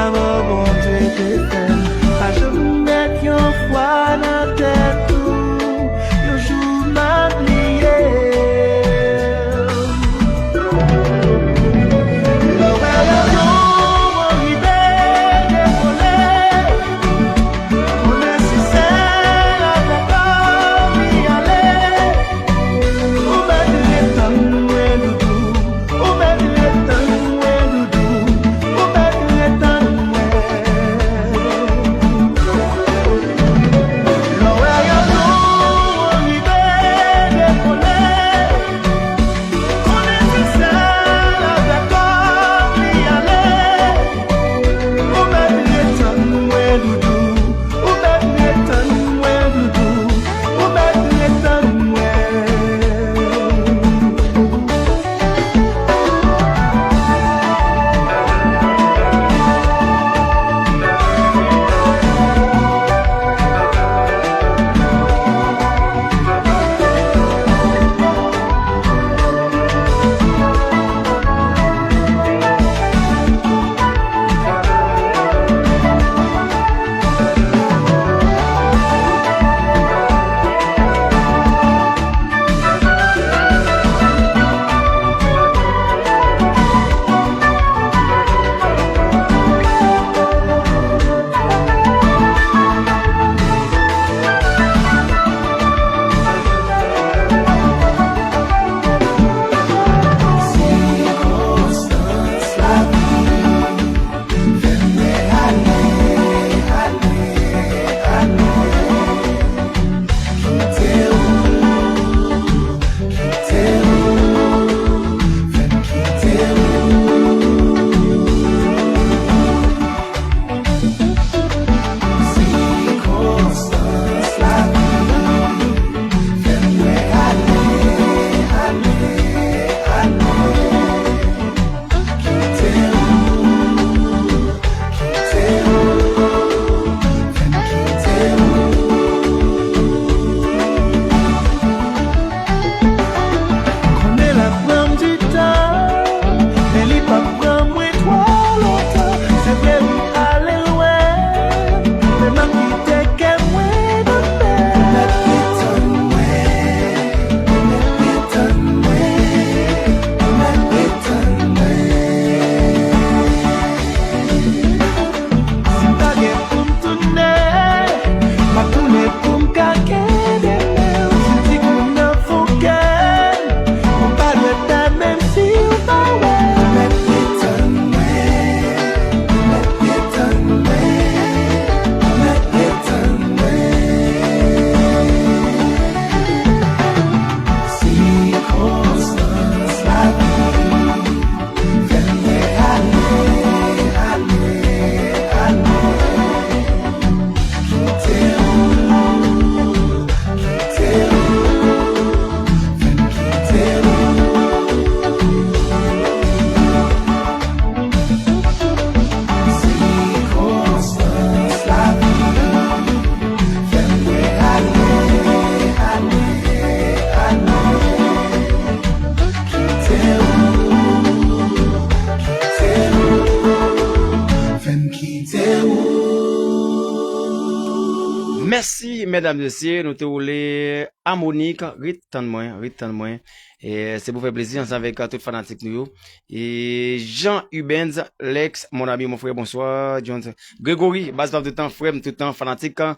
Mèsi, medam, mesye, nou te woule amonik. Ret tann mwen, ret tann mwen. E se pou fè plezi ansanm avèk, a, tout fanatik nou yo. E Jean Ubens, Lex, mon ami, mon frè, bonswa. Jones, Gregory, baz pa toutan, frè m toutan, fanatik, a,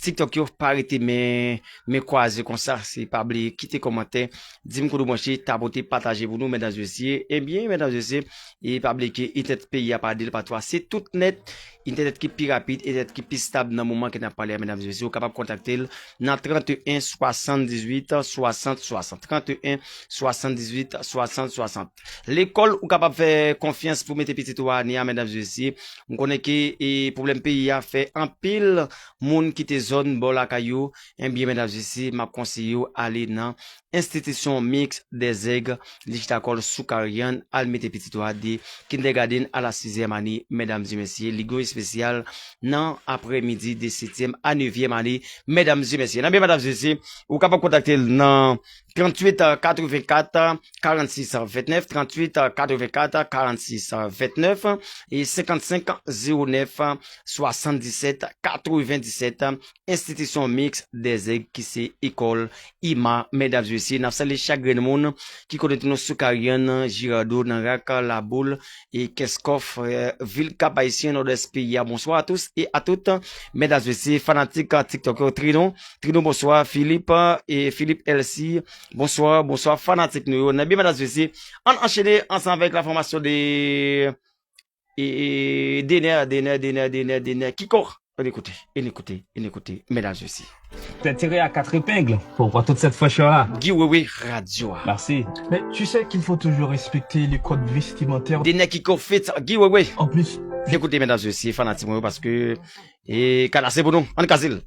TikTok yo, pa rete men, men kwaze konsa. Se pa bliye kite kòmantè, di m kote w branche, tapote, pataje pou nou, medam, mesye. Ebyen, medam, mesye, e pa bliye ke entènèt peyi a pa de l pa twa, se tout nèt. Entènèt ki pi rapid, entènèt ki pi stab nan moman ke n ap pale a, medam, mesye, ou kapab kontakte l nan trannteyen swasanndizuit swasant swasant. Trannteyen swasanndizuit swasant swasant. Lekòl, ou kapab fè konfyans pou mete pitit ou a ane a, medam, mesye. M konnen ke, e, pwoblèm peyi a fè anpil moun kite zòn bò lakay yo. Ebyen, medam, mesye, m ap konseye w ale nan Institution Mixte des Aigles, li chita kò l sou Kariann, al mete pitit ou a de kindergarten a la sizyèm ane, medam e mesye, li gen yon espesyal nan aprèmidi de setyèm a nevyèm ane, medam e mesye. Nan byen, medam e mesye, ou kapab kontakte l nan tranntuit katrevenkat karannsis ventnèf, tranntuit katrevenkat karannsis ventnèf e senkannsenk zewo nèf swasanndisèt katrevendisèt. Institution Mixte des Aigles, ki se ekòl IMA, medam e mesye. N ap salye chak grenn moun ki konekte nou sou Kariann, Girardot, nan Rak, Laboul, e Kenskòf, e, vil Kap Ayisyen, Nòdès peyi a. Bonsoir à tous et à toutes, medam e mesye, fanatik TikTok yo, Trinon, Trinon, bonswa, Philippe, e Philippe Elsie, bonswa, bonswa, fanatik nou yo. Nan byen, medam e mesye, ann anchene ansanm avèk la fòmasyon de e, e, Dener, Dener, Dener, Dener, Dener, Kiko. Ann ekoute, ann ekoute, ann ekoute, medam e mesye. T'es tiré à quatre épingles pour voir toute cette fraîcheur-là. Guy Wewe, radyo a. Merci. Mais tu sais qu'il faut toujours respecter les codes vestimentaires. Dener Kiko feat Guy Wewe. En plus, ann ekoute, medam e mesye, fanatik mwen yo, paske, e, kala se pou nou, ann kaze l.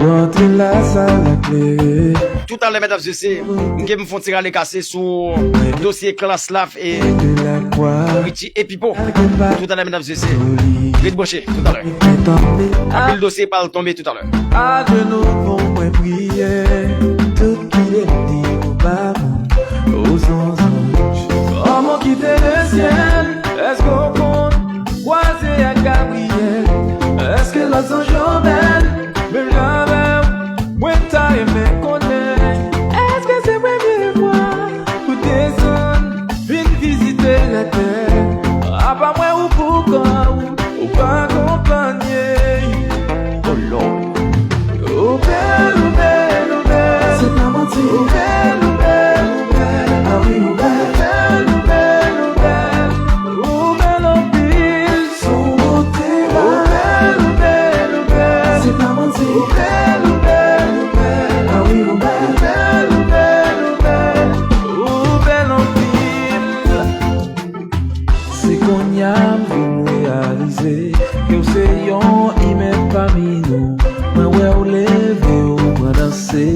Ou antre la, sa va klere. Toutalè, medam e mesye, m gen pou m fè yon ti rale kase sou dosye klas la, e, Richie e Pipo. Toutalè, medam e mesye, ret branche, toutalè. Anpil dosye pral tonbe toutalè. Ajenou pou mwen priye, tout ki enmi nou pa moun, o zanj. Kòman kite lesyèl? Èske w konn kwaze ak Gabriyèl? Èske lòt zanj yo bèl menm jan avè w? Mwen ta renmen konnen, èske se premye fwa ou desann vin vizite latè? Apa mwen ou pou kò w, ou pa konpanye. Oh Lord. Ou bèl, ou bèl, ou bèl. Se pa manti. Ou bèl, ou bèl, ou bèl. Ah wi, ou bèl. Ou bèl, ou bèl, ou bèl. Ou bèl anpil. Son bote la. Ou bèl, ou bèl, ou bèl. Se pa manti. Ou bèl, ou bèl, ou bèl. Ah wi, ou bèl. Ou bèl, ou bèl, ou bèl. Ou bèl anpil. Se kounye a m vin reyalize ke w se yon imè pami nou. Mwen wè w leve, w pran danse.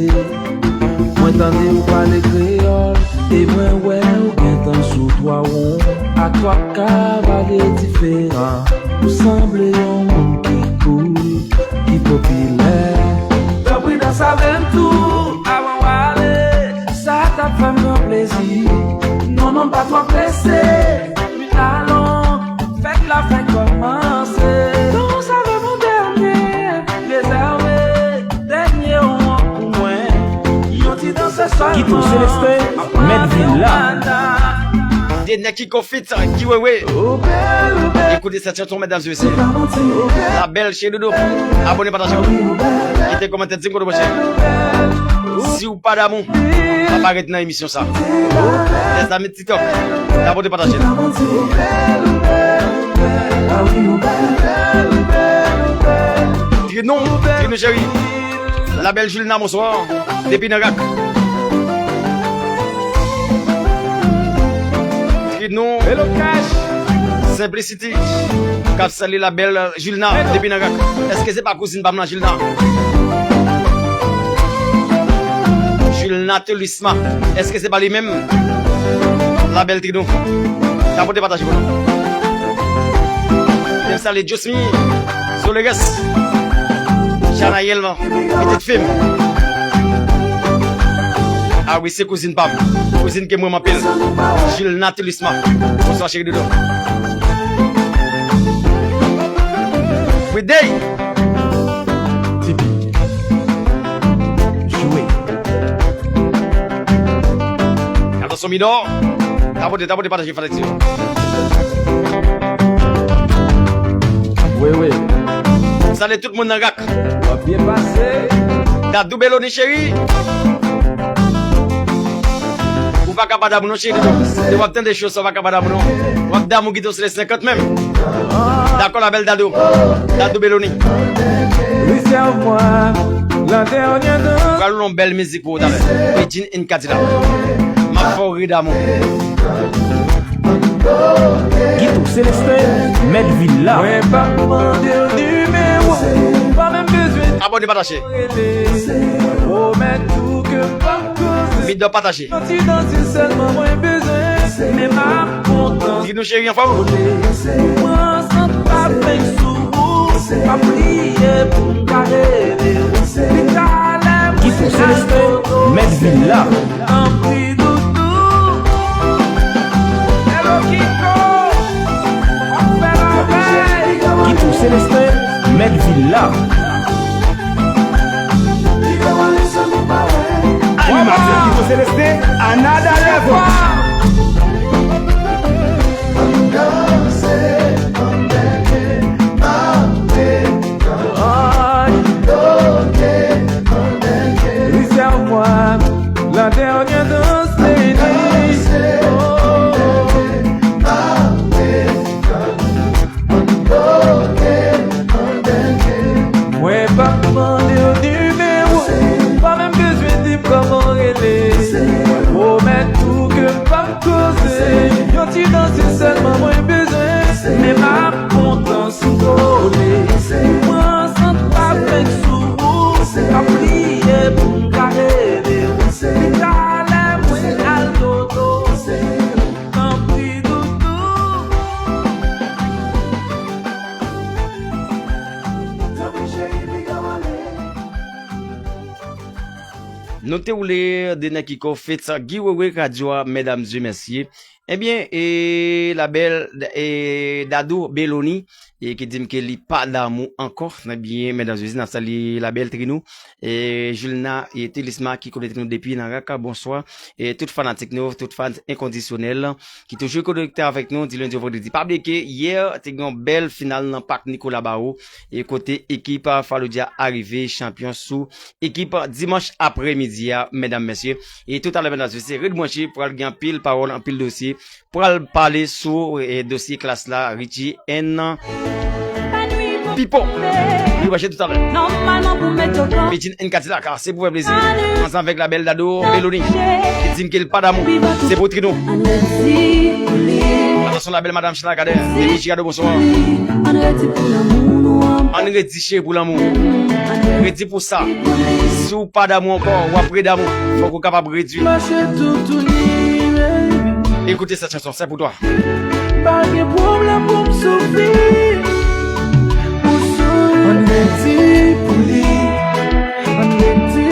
Mwen tande w pale kreyòl, e mwen wè w gentan sou twa won ak twa kavalye diferan. Ou sanble yon moun ki cool, ki popilè. Tanpri danse avè m tou, avan w ale. Sa t ap fè m gran plezi. Non, non, m pa twò prese. Alon, fèt la fèk kòmanse. Danse avè m yon dènye, rezève dènye won pou mwen. Yon ti danse sèlman. Kito Celestin, mèt vil la. Dener Kiko feat Guy Wewe. Écoutez cette chanson, mesdames et messieurs. La belle chez Dodo. Abòne, pataje. Kite kòmantè, di m kote w branche. Si w pa damou, pa parèt nan emisyon sa. Lèzami TikTok, tapote, pataje. Trinon, Trinon cheri. La belle Julna, bonswa. Depi nan Rak. Trinon. Hello Cash. Simplicity. K ap salye la belle Julna depi nan Rak. Èske se pa kouzin pa m nan Julna? Julna Telisma. Èske se pa li menm? La belle Trinon. Tapote, pataje pou nou. Mèm salye Josmy. Soleres. Janayèl, pitit fi m. Ah wi, se kouzin pa m. Kouzin ke m renmen anpil. Jules Natilisma. Bonswa, cheri doudou. Everyday. Tipi. Jwe. Atansyon, Midò. Tapote, tapote, pataje, pataje. Wi, wi. Salye tout moun nan rak. W ap byen pase. Dadou Beloni, cheri. Ou pa ka pa damou non, cheri. Lè w ap tande cho sa, w pa ka pa damou non. W ap damou Guito Celestin kanmenm. Dakò, la bèl Dadou. Dadou Beloni. Réserve-moi la dernière danse. Pral yon bèl mizik pou ou talè. Medjine and Kadila. M ap fè w ri damou. Guito Celestin, mèt vil la. Mwen pa mande w nimewo, pa menm bezwen. Abòne, pataje. Pwomèt ou ke m p ap koze. Midò, pataje. Yon ti dans sèlman mwen bezwen. Men m ap kontan. Di nou, cheri, anfòm? Mwen san pa fèk sou ou. Pa bliye pou m ka rele w. Li talè mwen. Guito Celestin, mèt vil la. Tanpri doudou. Hello Kiko. W ap fè la vèy. Guito Celestin, mèt vil la. Animatè Guito Celestin, another level. Réserve-moi la dernière danse, baby. Oh. Mwen p ap mande w nimewo, pa menm bezwen di m kòman w rele. Pwomèt ou ke m p ap koze, yon ti dans sèlman mwen bezwen. Men m ap kontan si w kole. Pran san pa fèk sou ou, pa bliye pou m ka rele w. Talè mwen al dodo, tanpri doudou. Nou te woule de Nèkiko feat Guy Wewe, radyo a, medam e mesye. Ebyen, e, la bèl, e, Dadou Beloni, e, ki di m ke li pa damou ankò. Ebyen, medam e mesye, n ap salye la bèl Trinou, e, Julna, e, Telisma ki konekte nou depi nan Raka, bonswa. E tout fanatik nou, tout fan enkondisyonèl ki toujou konekte avèk nou di lendi o vandredi. Pa bliye ke yè te gen yon bèl final nan Pak Nicolas Barrault, e kote ekip Fallujah a rive chanpyon sou ekip dimanch aprèmidi a, medam, mesye. E toutalè, medam, mesye, ret branche, pral gen anpil pawòl, anpil dosye, pral pale sou, e, dosye Klass la, Richie and Pipo. Nou branche toutalè. Medjine and Kadila, ka se pou fè plezi. Ansanm avèk la bèl Dadou Beloni, ki di m ke l pa damou. Se pou Trinou. Atansyon, la bèl madam China Kaden, depi Chicago, bonswa. Ann redi cheri pou lanmou. Redi pou sa. Si w pa damou ankò, w ap redamou. Fòk ou kapab redwi. Mache toutouni, baby. Écoutez cette chanson, c'est pour toi. Pa gen pwoblèm pou m soufri. Pou soufri. Ann redi pou li. Ann redi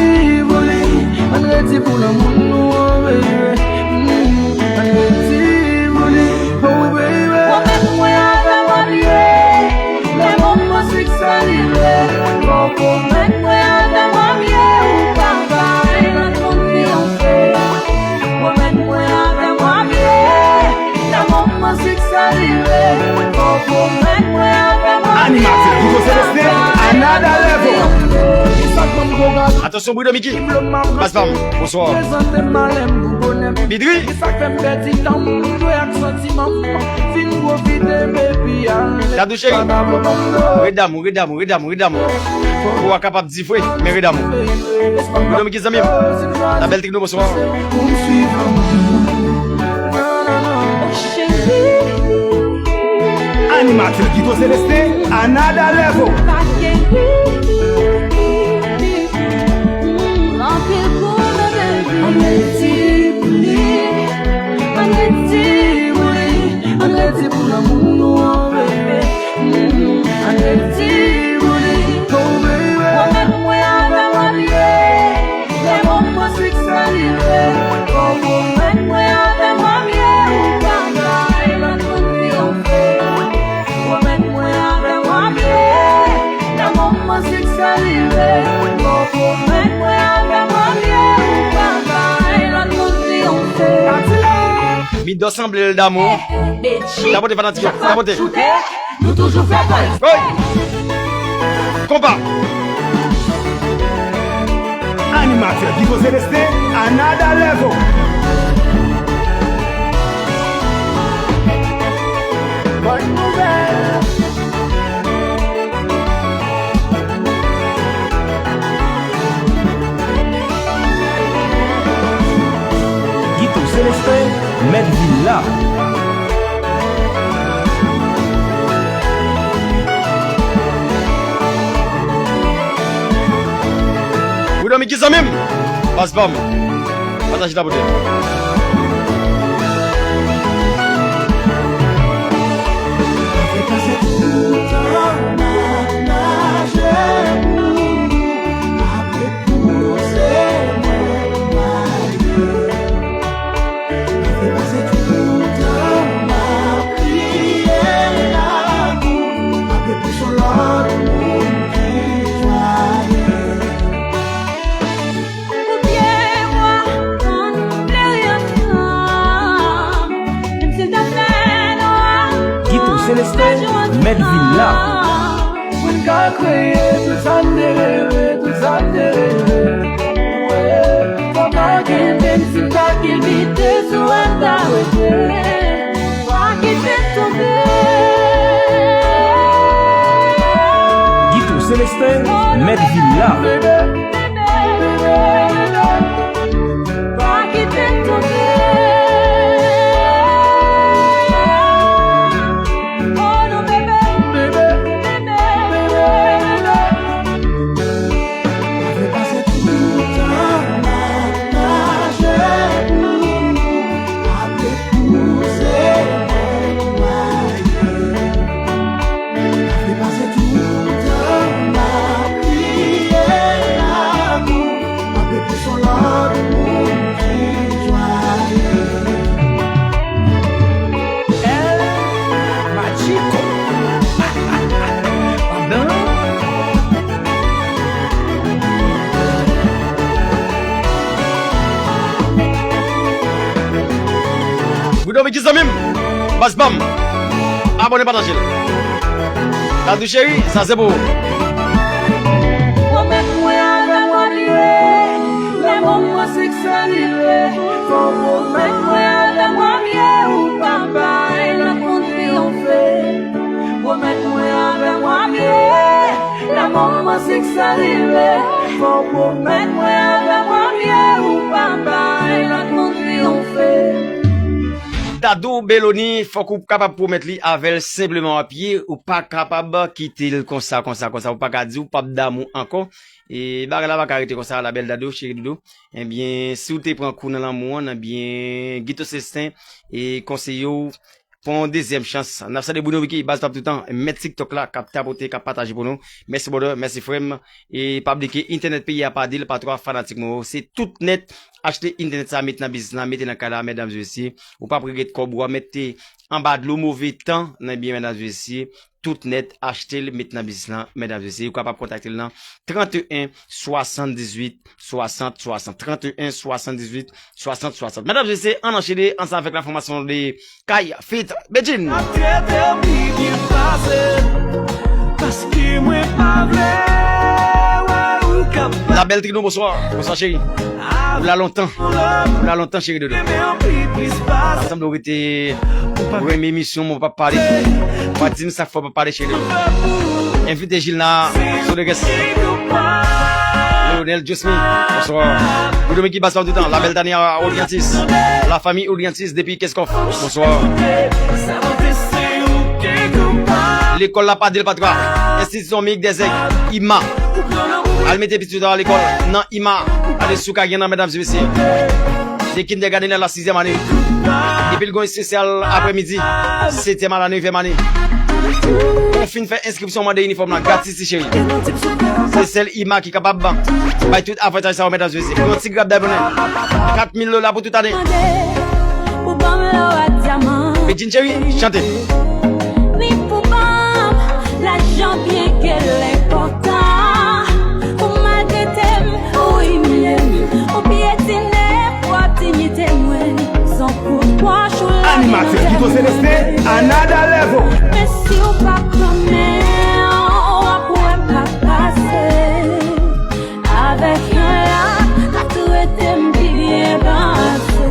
pou li. Ann redi pou lanmou nou, oh, baby. Mm, ann redi pou li, oh, baby. Pwomèt mwen avè w ap ye. Lè moman siksè rive, fò pwomèt mwen avè w ap ye. Ou pa ka nan konn fiyanse. Pwomèt mwen avè w ap ye. Lè moman siksè rive, fò pwomèt mwen avè w ap ye. Animatè Guito Celestin, another level. Atansyon, Brido Miki. Baz pa m, bonswa. Bidri. Dadou cheri. Ret damou, ret damou, ret damou, ret damou. Ou a kapab di vre, men ret damou. Brido Miki, zanmi m. La bèl Trinou, bonswa. Animatè Guito Celestin, another level. Ann redi pou li, ann redi pou li, ann redi pou lanmou nou, oh, baby. Mm, ann redi pou li, oh, baby. Pwomèt mwen avè w ap ye. Lè moman siksè rive, Guito sanble l damou. Tapote fanatik yo, tapote. Nou toujou fè buzz. Hey! Konpa. Animatè Guito Celestin, another level. Bòn nouvèl. Guito Celestin, mèt vil la. Guido Mickey zanmi m, baz pa m. Pataje tapote. Guito Celestin, mèt vil la. Mwen ka kreye tout sa m te reve, tout sa m te reve. Fò pa kenbe m si m ta kilbite sou wè m ta rete. Pa kite m tonbe. Guito Celestin, mèt vil la. Pa kite m tonbe. Oh non, bebe. Bebe, bebe, bebe. Mwen vle pase tout tan m ap naje pou ou, ap depoze mwen nwaye. Mwen vle pase tout tan m ap kriye lamou, ap depoze yon lòt moun ki jwaye. El Magico. Pandan Guido Mickey zanmi m, baz pa m. Abòne, pataje l. Dadou cheri, sa se pou ou. Pwomèt mwen avè m w ap rive. Lanmou mwen siksè rive. Fò w pwomèt mwen avè m w ap ye. Ou pa bay lòt moun triyonfe. Pwomèt mwen avè m w ap ye. Lanmou mwen siksè rive. Fò w pwomèt mwen avè m w ap ye. Ou pa bay lòt moun triyonfe. Dadou Beloni, fòk ou kapab pwomèt li avè l senpleman w ap ye, ou pa kapab kite l konsa, konsa, konsa, ou pa ka di ou p ap damou ankò. E bagay la pa ka rete konsa, la bèl Dadou, cheri doudou. Ebyen, si w te pran kou nan lanmou an, ebyen, Guito Celestin e konseye w pran yon dezyèm chans. N ap salye Bruno Ricky, baz p ap toutan, mèt TikTok la, k ap tapote, k ap pataje pou nou. Mèsi brother, mèsi frè m. E pa bliye ke entènèt peyi a pa de l pa twa, fanatik mwen yo. Se tout nèt, achte entènèt sa, mete nan biznis la, mete nan kay la, medam e mesye. Ou p ap regrèt kòb ou a, mete anba dlo move tan nan byen, medam e mesye. Tout nèt, achte l, mete nan biznis la, medam e mesye. Ou kapab kontakte l nan trant e en, swasanndizuit, swasant, swasant. Trant e en, swasanndizuit, swasant, swasant. Medam e mesye, ann anchene ansanm avèk la fòmasyon de Kay Fit Bedjine. Ap trete w pi byen pase, paske mwen pa vle wè ou k ap. La belle Trino, bonswa. Bonswa, cheri. Ou la lontan. Ou la lontan, cheri doudou. Sa sanble w rete, ou renmen emisyon, mwen p ap pale. Ou pa di m sa k fè w p ap pale, cheri doudou. Envite Gilna Soderes. Leonel Josmy, bonswa. Guido Mickey, baz pa m toutan. La belle Tania Oliantis. La famille Oliantis depi Kenskòf, bonswa. Lekòl la pa de l pa twa. Enstitisyon Meyik Dèzèg, I M A. Al mete pitit ou a lekòl nan I M A. Ale sou Kayen nan, medam e mesye. De kindergarten a la sizyèm ane. Epi l gen yon espesyal aprèmidi, setyèm a la nevyèm ane. Ou fin fè enskripsyon, mande inifòm la gratis, ti cheri. Se sèl I M A ki kapab bay tout avantaj sa yo, medam e mesye. Pou yon ti grab dabone, kat mil dola pou tout ane. Mande pou ban m lò ak dyaman. Bedjine cheri, chante. Ni pou ban m lajan, byen ke l enpòtan. Ou maltrete m, ou imilye m, ou pyetine pwòp diyite mwen. Son kou pwòch ou la. Celeste, another level. Men si w pa pran men, w ap wè m pa pase. Avèk yon lach, l ap trete m pi byen pase.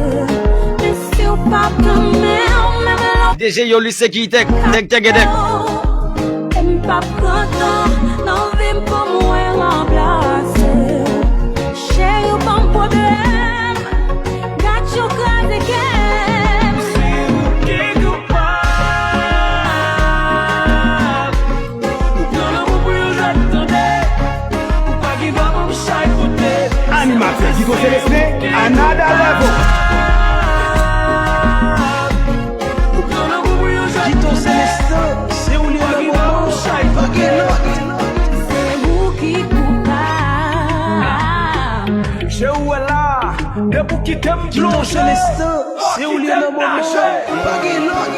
Men si w pa pran men, w menm lè w D J Yolis Sekirite, tèk, tèk, tèk. E m p ap pran tan nan vi m pou m wè ranplase. Cheri, w ban m pwoblèm. Gad jan w kraze kè m. Se ou ki koupab. Ou pran lanmou pou yon jwèt, tande. Ou pa gen dwa ban m chay kote. Animatè Guito Celestin, another level. Ou pran lanmou pou yon jwèt, tande. Guito Celestin, se ou li nan moman, pa gen lòt. Se ou ki koupab. Je ou wè la, depi w kite m plonje. Celestin, se ou li nan moman, pa gen lòt.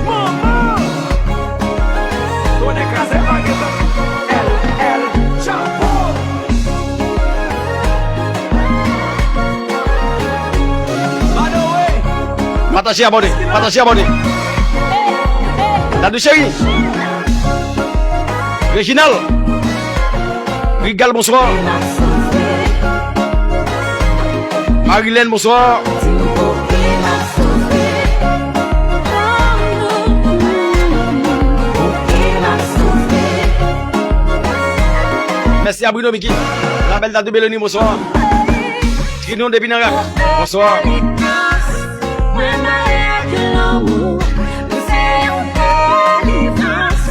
Manman! Konnen kraze pa gen lòt. L L Chapo. Pataje, abòne, pataje, abòne. Dadou Cheri. Reginald. Rigal, bonswa. Marilène, bonswa. Mèsi a Bruno Mickey. La belle date de Beloni, bonswa. Trinon depi nan rak. Bonswa. Mwen mare ak lanmou, mwen se yon delivrans.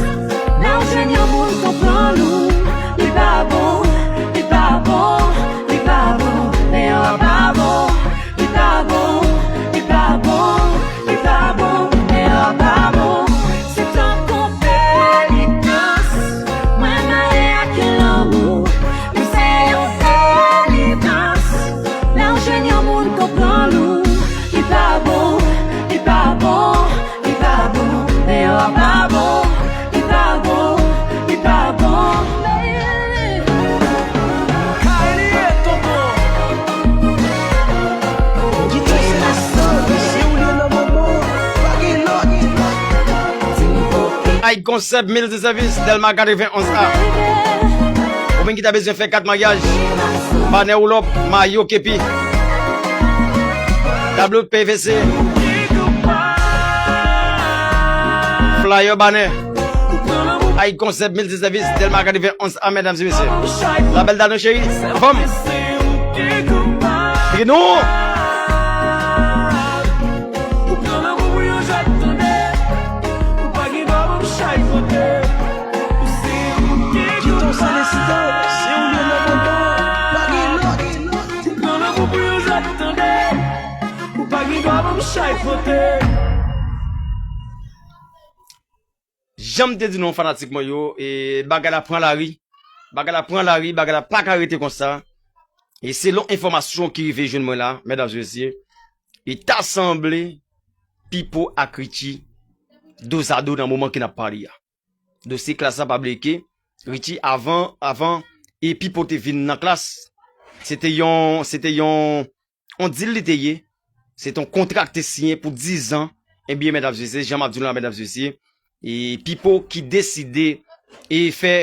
Lè w jwenn yon moun konprann ou, li pa bon, li pa bon, li pa bon, men an pa bon, li pa bon, li pa bon, li pa bon, men an pa bon. Se tankou penitans, mwen mare ak lanmou, mwen se yon delivrans. Lè w jwenn yon moun konprann ou, li pa bon, li pa bon, li pa bon, men an pa bon, li pa bon, li pa bon. Kay li ye, tonton. Guito Celestin, se ou li nan moman, pa gen lòt. High Concept Music Service, Dèlma katrevenn onz A. Ou menm ki ta bezwen fè kat maryaj, banè, woulòp, mayo, kepi, tablo P V C, flyer, banè. High Concept Music Service, Dèlma katrevenn onz A, medam e mesye. La belle date, chérie, anfòm. Trinon. Ou pran lanmou pou yon jwèt, tande. Ou pa gen dwa ban m chay kote. Ou se ou ki koupab. Guito Celestin, se ou li nan moman, pa gen lòt. Ou pran lanmou pou yon jwèt, tande. Ou pa gen dwa ban m chay kote. Jan m te di nou, fanatik mwen yo, e bagay la pran lari. Bagay la pran lari, bagay la pa ka rete konsa. E selon enfòmasyon ki rive jwenn mwen la, medam e mesye, e ta sanble Pipo ak Richie dozado nan moman ke n ap pale a. Dosye Klass la, pa bliye ke Richie avan, avan e Pipo te vin nan Klass, se te yon, se te yon, yon deal li te ye. Se te yon kontra ki te siyen pou dizan. Ebyen, medam e mesye, jan m ap di nou la, medam e mesye, e Pipo ki deside e fè,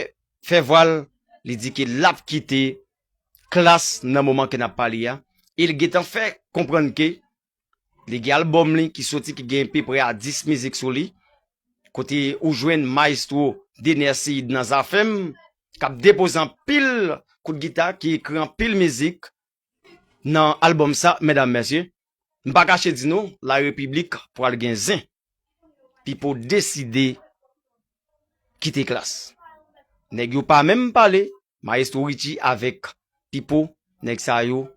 fè vwal, li di ke l ap kite Klass nan moman ke n ap pale a. E l gentan fè konprann ke li gen albòm li ki soti, ki gen peprè a dis mizik sou li. Kote ou jwenn Maestro Dener Seid nan Zafèm, k ap depoze anpil kout gita, ki ekri anpil mizik nan albòm sa, medam, mesye. M pa kache di nou, La République pral gen zen. Pipo deside kite Klass. Nèg yo pa menm pale, Maestro Richie avèk Pipo, nèg sa yo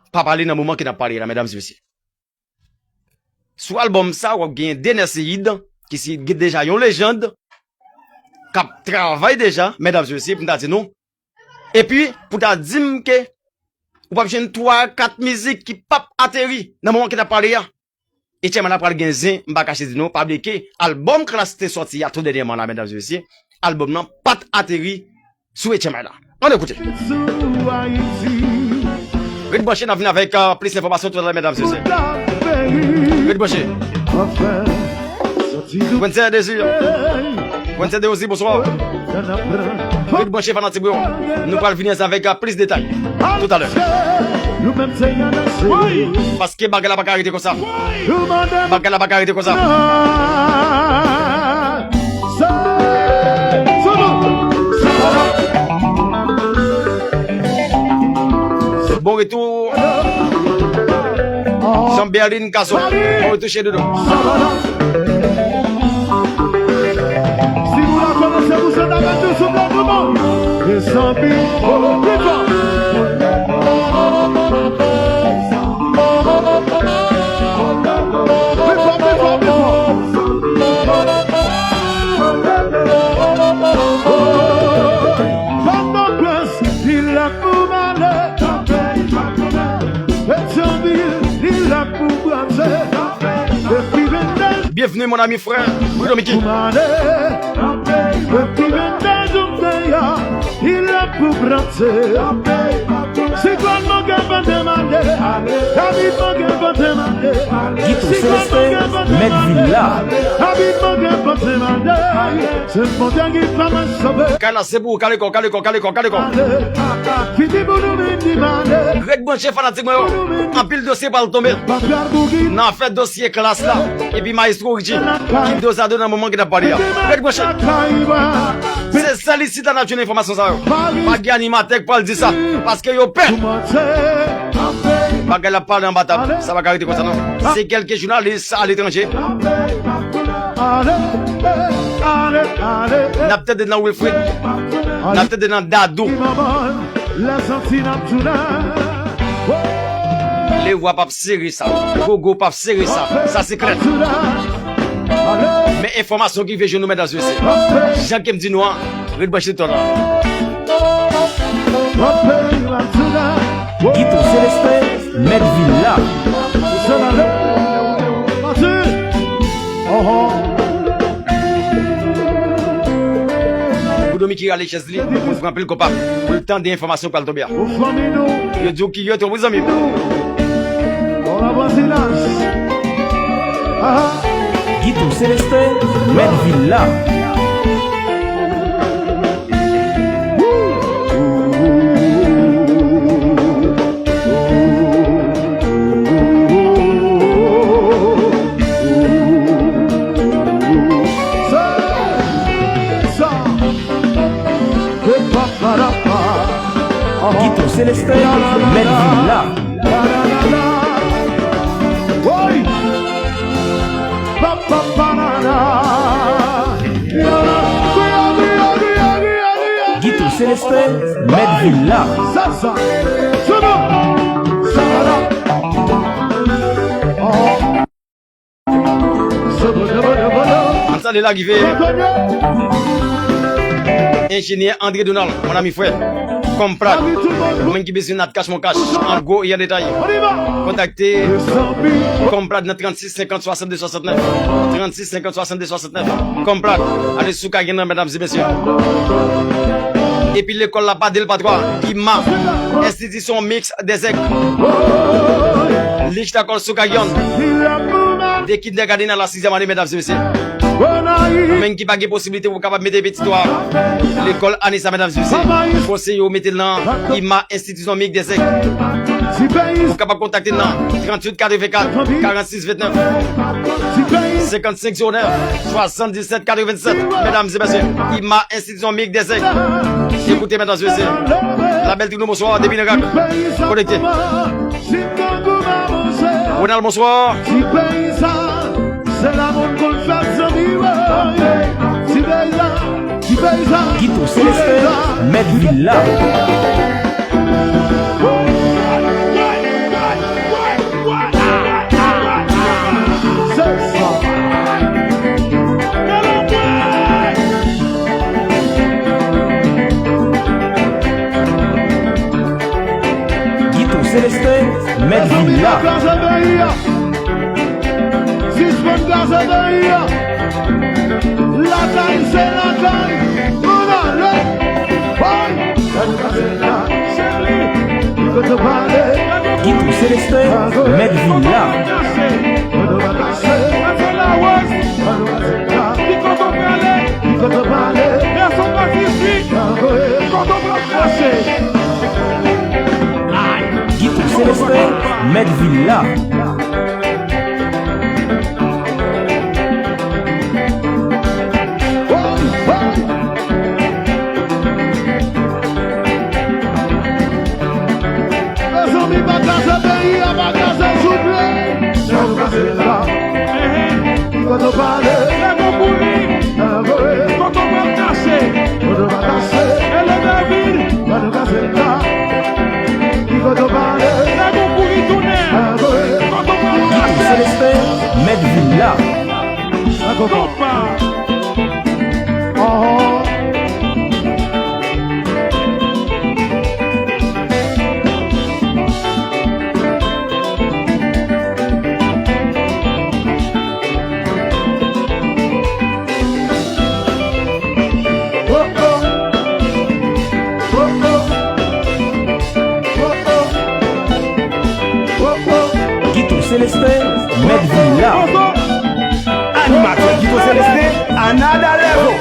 pa pale nan moman ke n ap pale la, medam e mesye. Sou albòm sa, w ap gen Dener Seid, ki se deja yon lejand, k ap travay deja, medam e mesye, pou m ta di nou. Epi, pou ta di m ke ou p ap jwenn twa, kat mizik ki p ap ateri nan moman ke n ap pale a. H M I la pral gen zen, m pa kache di nou, pa bliye ke albòm Klass te sòti a tou dènyèman la, medam e mesye, albòm nan pa t ateri sou H M I la. Ann ekoute. Sou Ayiti. Ret branche, n ap vin avèk, euh, plis enfòmasyon toutalè, medam, mesye. Ret branche. Wenzel Désir. Wenzel Désir, bonswa. Ret branche, fanatik yo. Nou pral vini ansanm avèk, euh, plis detay toutalè. Paske bagay la pa ka rete konsa. Bagay la pa ka rete konsa. Bon retou. Jean Berlin Casso. Bon retou chez Doudou. Si vous la connaissez, vous êtes avec nous, souple un moment. Les zombies, oh, vite. Vite, vite, vite, vite. Pandan prince, il a pour malheur. Pétion ville, il a pour brasser. Depuis vingt-deux Bienvenue, mon ami frère Bruno Mickey. Depi vennde jou m te ya, il a pou brase. Siklòn manke vante mande, David manke vante mande. Guito Celestin, mèt vil la. David manke vante mande. Se Bondye ki fè mwen sove. Kay la se pou ou, kale kò, kale kò, kale kò, kale kò. Fini pou nou vin di mande. Ret branche fanatik mwen yo. Anpil dosye pral tonbe. N a fè dosye klas la. Epi Maestro Richie ki dozado nan moman ki n ap pale a. Ret branche. Se sèl isit la n ap jwenn enfòmasyon sa yo. Pa gen animatè k pral di sa. Paske yo pè. Bagay la pale anba tab. Sa pa ka rete konsa non. Se kèlke jounalis aletranje. N ap tande nan Wilfrid. N ap tande nan Dadou. Leroy p ap sere sa. Gogo p ap sere sa. Sa se klè. Men enfòmasyon ki rive jwenn nou, medam e mesye. Jan ke m di nou an, ret branche tout tan. Guito Celestin, mèt vil la. Pou Domi ki rale chèz li, pou l pran pil konpa, pou l tande enfòmasyon k pral tonbe a. Yo di w ki yo tou, wi, zanmi m. Guito Celestin, mèt vil la. Guito Celestin, mèt vil la. Guito Celestin, mèt vil la. Ann salye larive Enjenyè André Donald, mon ami frè. Kòmprad. Ou menm ki bezwen Natcash Moncash an gwo e an detay, kontakte Kòmprad nan trannsis senkant swasannde swasantnèf. Trannsis senkant swasannde swasantnèf. Kòmprad. Ale sou Cayenne nan, medam e mesye. Epi lekòl la pa de l pa twa. I M A, Institution Mixte des Aigles. Lich lakòl sou Cayenne. De kindergarten a la sizyèm ane, medam e mesye. Ou menm ki pa gen posiblite pou w kapab mete pitit ou a lekòl ane sa, medam e mesye, m konseye w mete l nan I M A, Institution Mixte des Aigles. Ou kapab kontakte n nan tranntuit katrevenkat, karannsis vennèf, senkannsenk zewo nèf, swasanndisèt katrevennsèt. Medam e mesye, I M A, Institution Mixte des Aigles. Ekoute, medam e mesye, Labèl Trino, bonswa, depi nan Rak. Konekte. Ronald, bonswa. Ti peyizan, se la moun konn fè zanmi, wi. Ti peyizan, ti peyizan, Guito Celestin, mèt vil la. Se sa. Guito Celestin, mèt vil la. Kraze peyi a. Sispann kraze peyi a. Lakay se lakay. Ann ale. Woy! Kraze la, se li. Kote w prale? Selesten, mèt vil la. Guito Selesten, mèt vil la. Mezanmi, pa kraze peyi a, pa kraze souple. Sa nou pase la. Ki kote w pale? Lè nou kouri. Kote w pral kache? Kote w pral kache? Ele David. Sa nou pase la. Ki kote w pale? Lè nou kouri tounen. Kote w pral kache? Selesten, mèt vil la. Konpa. Guito Selesten, mèt vil la. Animatè Guito Selesten, another level.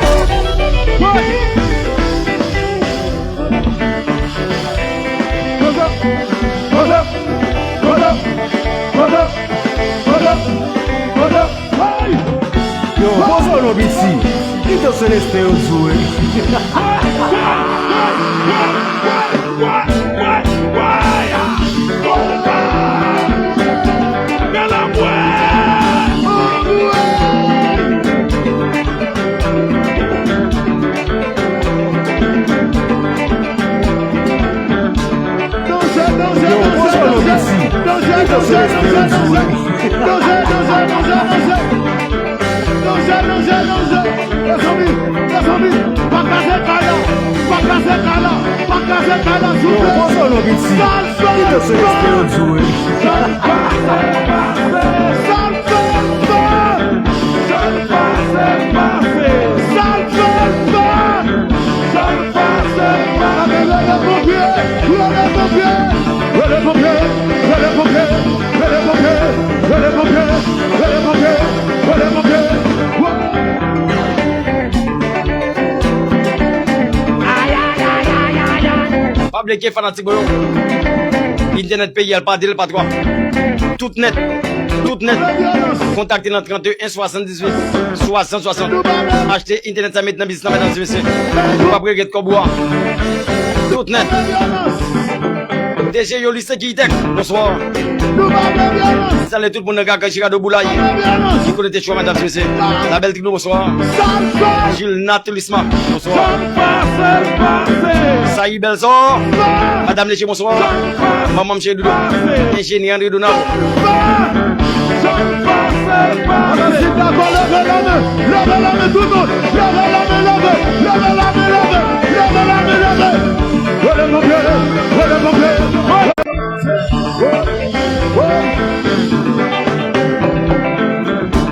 Yo, poze w non piti. Guito Selesten yo di w wi. Yo, poze w non piti. Guito Selesten yo di w wi. Danje, danje, danje, danje. Danje, danje, danje. Mezanmi, mezanmi, pa kraze kay la. Pa kraze kay la. Pa kraze kay la, souple. Yo, poze w non piti. Sa l fè, Guito Selesten yo di w wi. Sa l fè, sa l fè. Sa l fè, sa l fè. Sa l fè, sa l fè. Rele ponpye, rele ponpye, rele ponpye, rele ponpye, rele ponpye, rele ponpye, rele ponpye, rele ponpye. Pa bliye fanatik mwen yo. Entènèt peyi a l pa de, l pa twa. Tout nèt, tout nèt. Kontakte nan trannde en swasanndizuit swasant swasant. Achte entènèt sa, met nan biznis la, medam e mesye. Ou p ap regrèt kòb ou a. Tout nèt. D G Yolis Sekiritek, bonswa. Salye tout moun nan Gaga Jirado Boulay. Ki konekte chwa, medam e mesye. La Belle Tribune, bonswa. Jules Natulisma, bonswa. Sayi Bèlzò. Madam Leje, bonswa. Manman m cheri doudou. Enjenyè André Donald. Alò, si dakò, leve la men, leve la men tout moun, leve la men, leve, leve la men, leve, leve la men, leve. Rele ponpye, rele ponpye.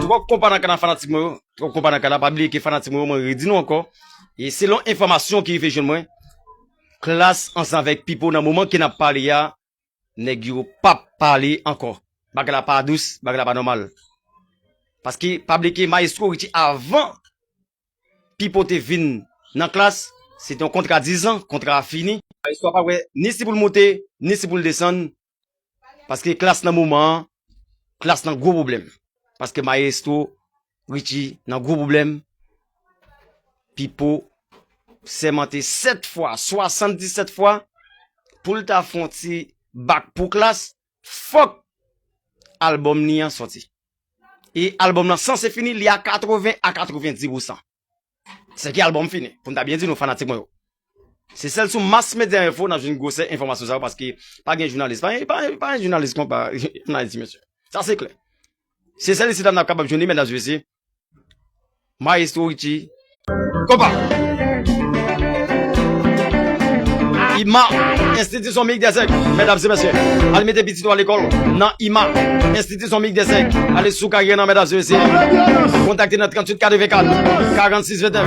Twòp konpa nan kanal fanatik mwen yo, twòp konpa nan kanal, pa bliye ke fanatik mwen yo, mwen redi nou ankò. E selon enfòmasyon ki rive jwenn mwen, Klass ansanm avèk Pipo nan moman ke n ap pale a, nèg yo p ap pale ankò. Bagay la pa dous, bagay la pa nòmal. Paske, pa bliye ke Maestro Richie, avan Pipo te vin nan Klass, se te yon kontra diz an, kontra a fini. Maestro a pa wè ni si pou l monte, ni si pou l desann. Paske Klass nan moman an, Klass nan gwo pwoblèm. Paske Maestro Richie nan gwo pwoblèm. Pipo sèmante sèt fwa, swasanndisèt fwa, pou l ta fè yon ti bak pou Klass, fòk albòm li an sòti. E albòm lan sanse fini, li a katreven a katrevenndis pousan. Se ki albòm fini, pou n ta byen di nou fanatik mwen yo. Se sèl sou Mass Media Info n ap jwenn gwosè enfòmasyon sa yo, paske pa gen jounalis, pa gen, pa gen, pa gen jounalis konpa an Ayiti, mesye. Sa se klè. Se sèl isit la n ap kapab jwenn li, medam e mesye. Maestro Richie. Konpa. I M A, Institution Miguel Deseg, medam e mesye. Al mete pitit ou a lekòl nan I M A, Institution Miguel Deseg. Ale sou karyè nan, medam e mesye. Kontakte nan tranntuit katrevenkat, karannsis vennèf.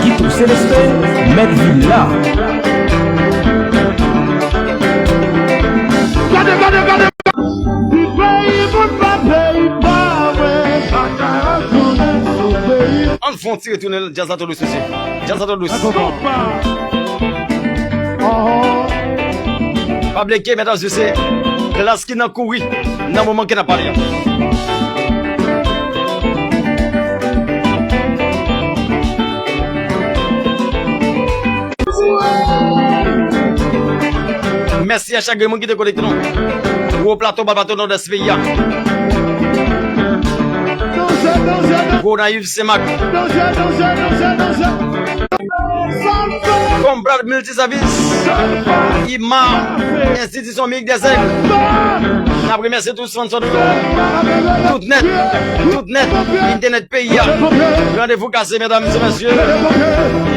Guito Celestin, mèt vil la. Gade, gade, gade. Di peyi moun pa peyi pa mwen, pa ka retounen sou peyi. Ann fè yon ti retounen djaz la twò dous mesye. Djaz la twò dous. Pa bliye ke medam mesye, se Klass ki nan kouri nan moman ke n ap pale a. Mèsi a chak grenn moun ki te konekte nou. Gwo Plato, Ba Plato, Nòdès peyi a. Gonayiv, Senmak. Konprat Miltisèvis. Ima, Enstitisyon Mik Dèzèg. N ap remèsye tout sponsor nou yo. Tout nèt, tout nèt, entènèt peyi a. Randevou kase, medam e mesye.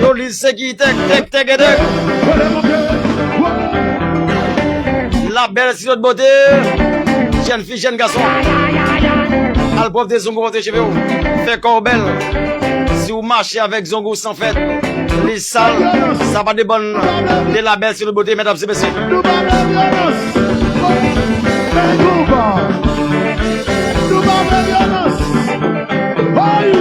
Yo li sekirite, tèk, tèk, tèk. Labèl Sirop de Beauté. Jèn fi, jèn gason. Al pwòpte zong ou, pwòpte cheve w. Fè kò w bèl. Si w mache avèk zong ou san fèt, li sal, sa pa depann de Labèl Sirop de Beauté, medam e mesye. Nou pa vle vyolans. Fè konba. Nou pa vle vyolans. Hey!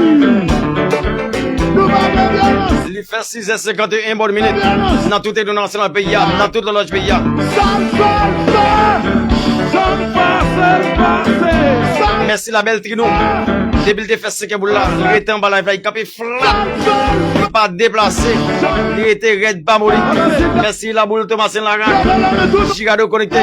Nou pa vle vyolans. Li fè sizè senkanteyen bòn minit. Vyolans. Nan tout etè nasyonal peyi a, nan tout lòlòj peyi a. Sa l fè, l fè. Sa l pase, l pase. Sa l Mèsi Labèl Trinou. Depi l te fè senkè boul la, li rete anba live la, li kanpe flat. Li pa deplase. Li rete rèd, pa moli. Mèsi Laboul Thomasin Laran. Jirado konekte.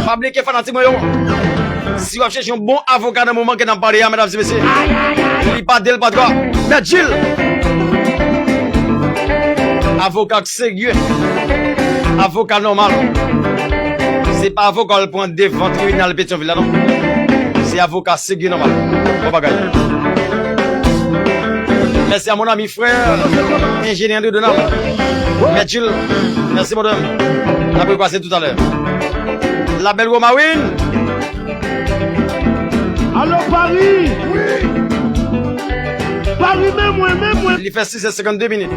Pa bliye ke fanatik mwen yo. Si w ap chèche yon bon avoka nan moman ke n ap pale a, medam e mesye, li pa de, li pa twa. Mèt Jil! Avoka k serye. Avoka nòmal. Se pa avoka w al pran devan tribinal Petyonvil la, non. Se avoka serye, nòmal. Bon bagay. Mèsi a mon ami, frè, enjenyè André Donald. Mèt Jil, mèsi, mon ami. N ap rekwaze toutalè. Labèl Romawin. Alo, Paris! Wi! Paris, men mwen, men mwen! Li fè sis è senkannde minit.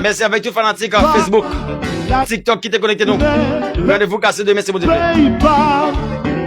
Mèsi avèk tout fanatik, euh, Facebook, TikTok ki te konekte nou. Randevou kase demen, si Bondye vle. Peyi pa,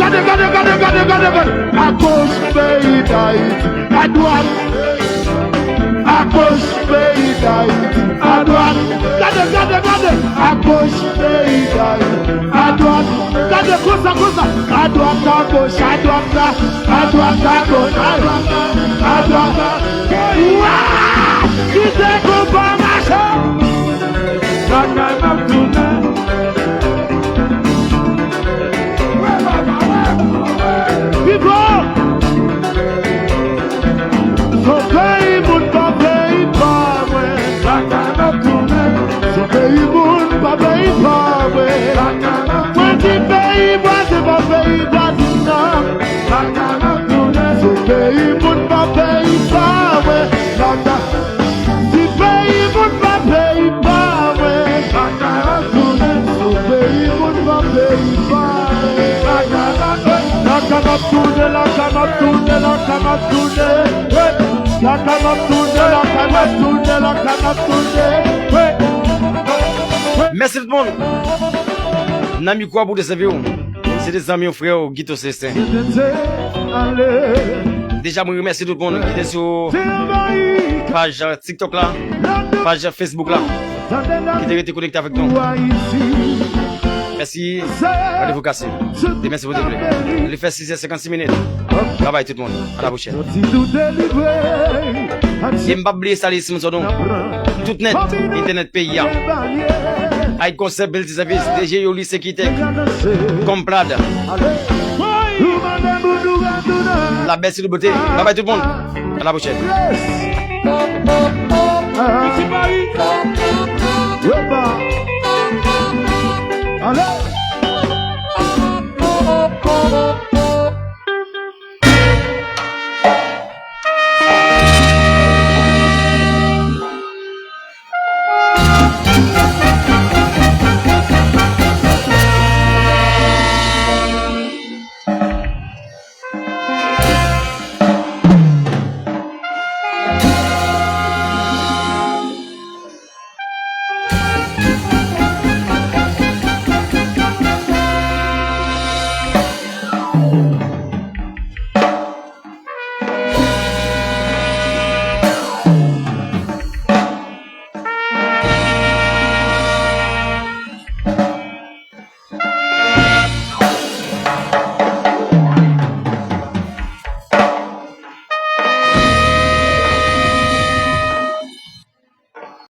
Gade, gade, gade, gade, gade, gade. Agoch peyi Dayiti, adwat. Agoch peyi Dayiti, adwat. Gade, gade, gade. Agoch peyi Dayiti, adwat. Gade konsa, konsa. Adwat, agoch, adwat, a, adwat, agoch, adwat, adwat. Wa! Kite konpa mache. Lakay m ap tounen. Viva! Son peyi moun pa peyi pa mwen. Lakay m ap tounen. Son peyi moun pa peyi pa mwen. Mwen di peyi vwazen pa peyi vwazen nan. Lakay m ap tounen. Son peyi moun pa peyi pa mwen. Lakay Si peyi moun pa peyi pa mwen. Sou peyi moun pa peyi pa mwen. Lakay m ap tounen, lakay m ap tounen, lakay m ap tounen. Lakay m ap tounen, lakay m ap tounen, lakay m ap tounen. Mèsi tout moun. Nan mikwo a pou te sèvi w. Se te zanmi w, frè w, Guito Celestin. Deja, mwen remèsye tout moun ki te sou paj TikTok la, paj Facebook la, ki te rete konekte avèk nou. Mèsi. Randevou kase. Demen, si Bondye vle. Li fè sis è senkannsis minit. Babay tout moun. A la pwochèn. E m p ap bliye salye sponsò nou. Tout nèt, entènèt peyi a. Ay Konsèp Multiservice, D G Youli Sekitèk, Komplad. La bèl si de bote. Babay tout moun. A la pwochèn.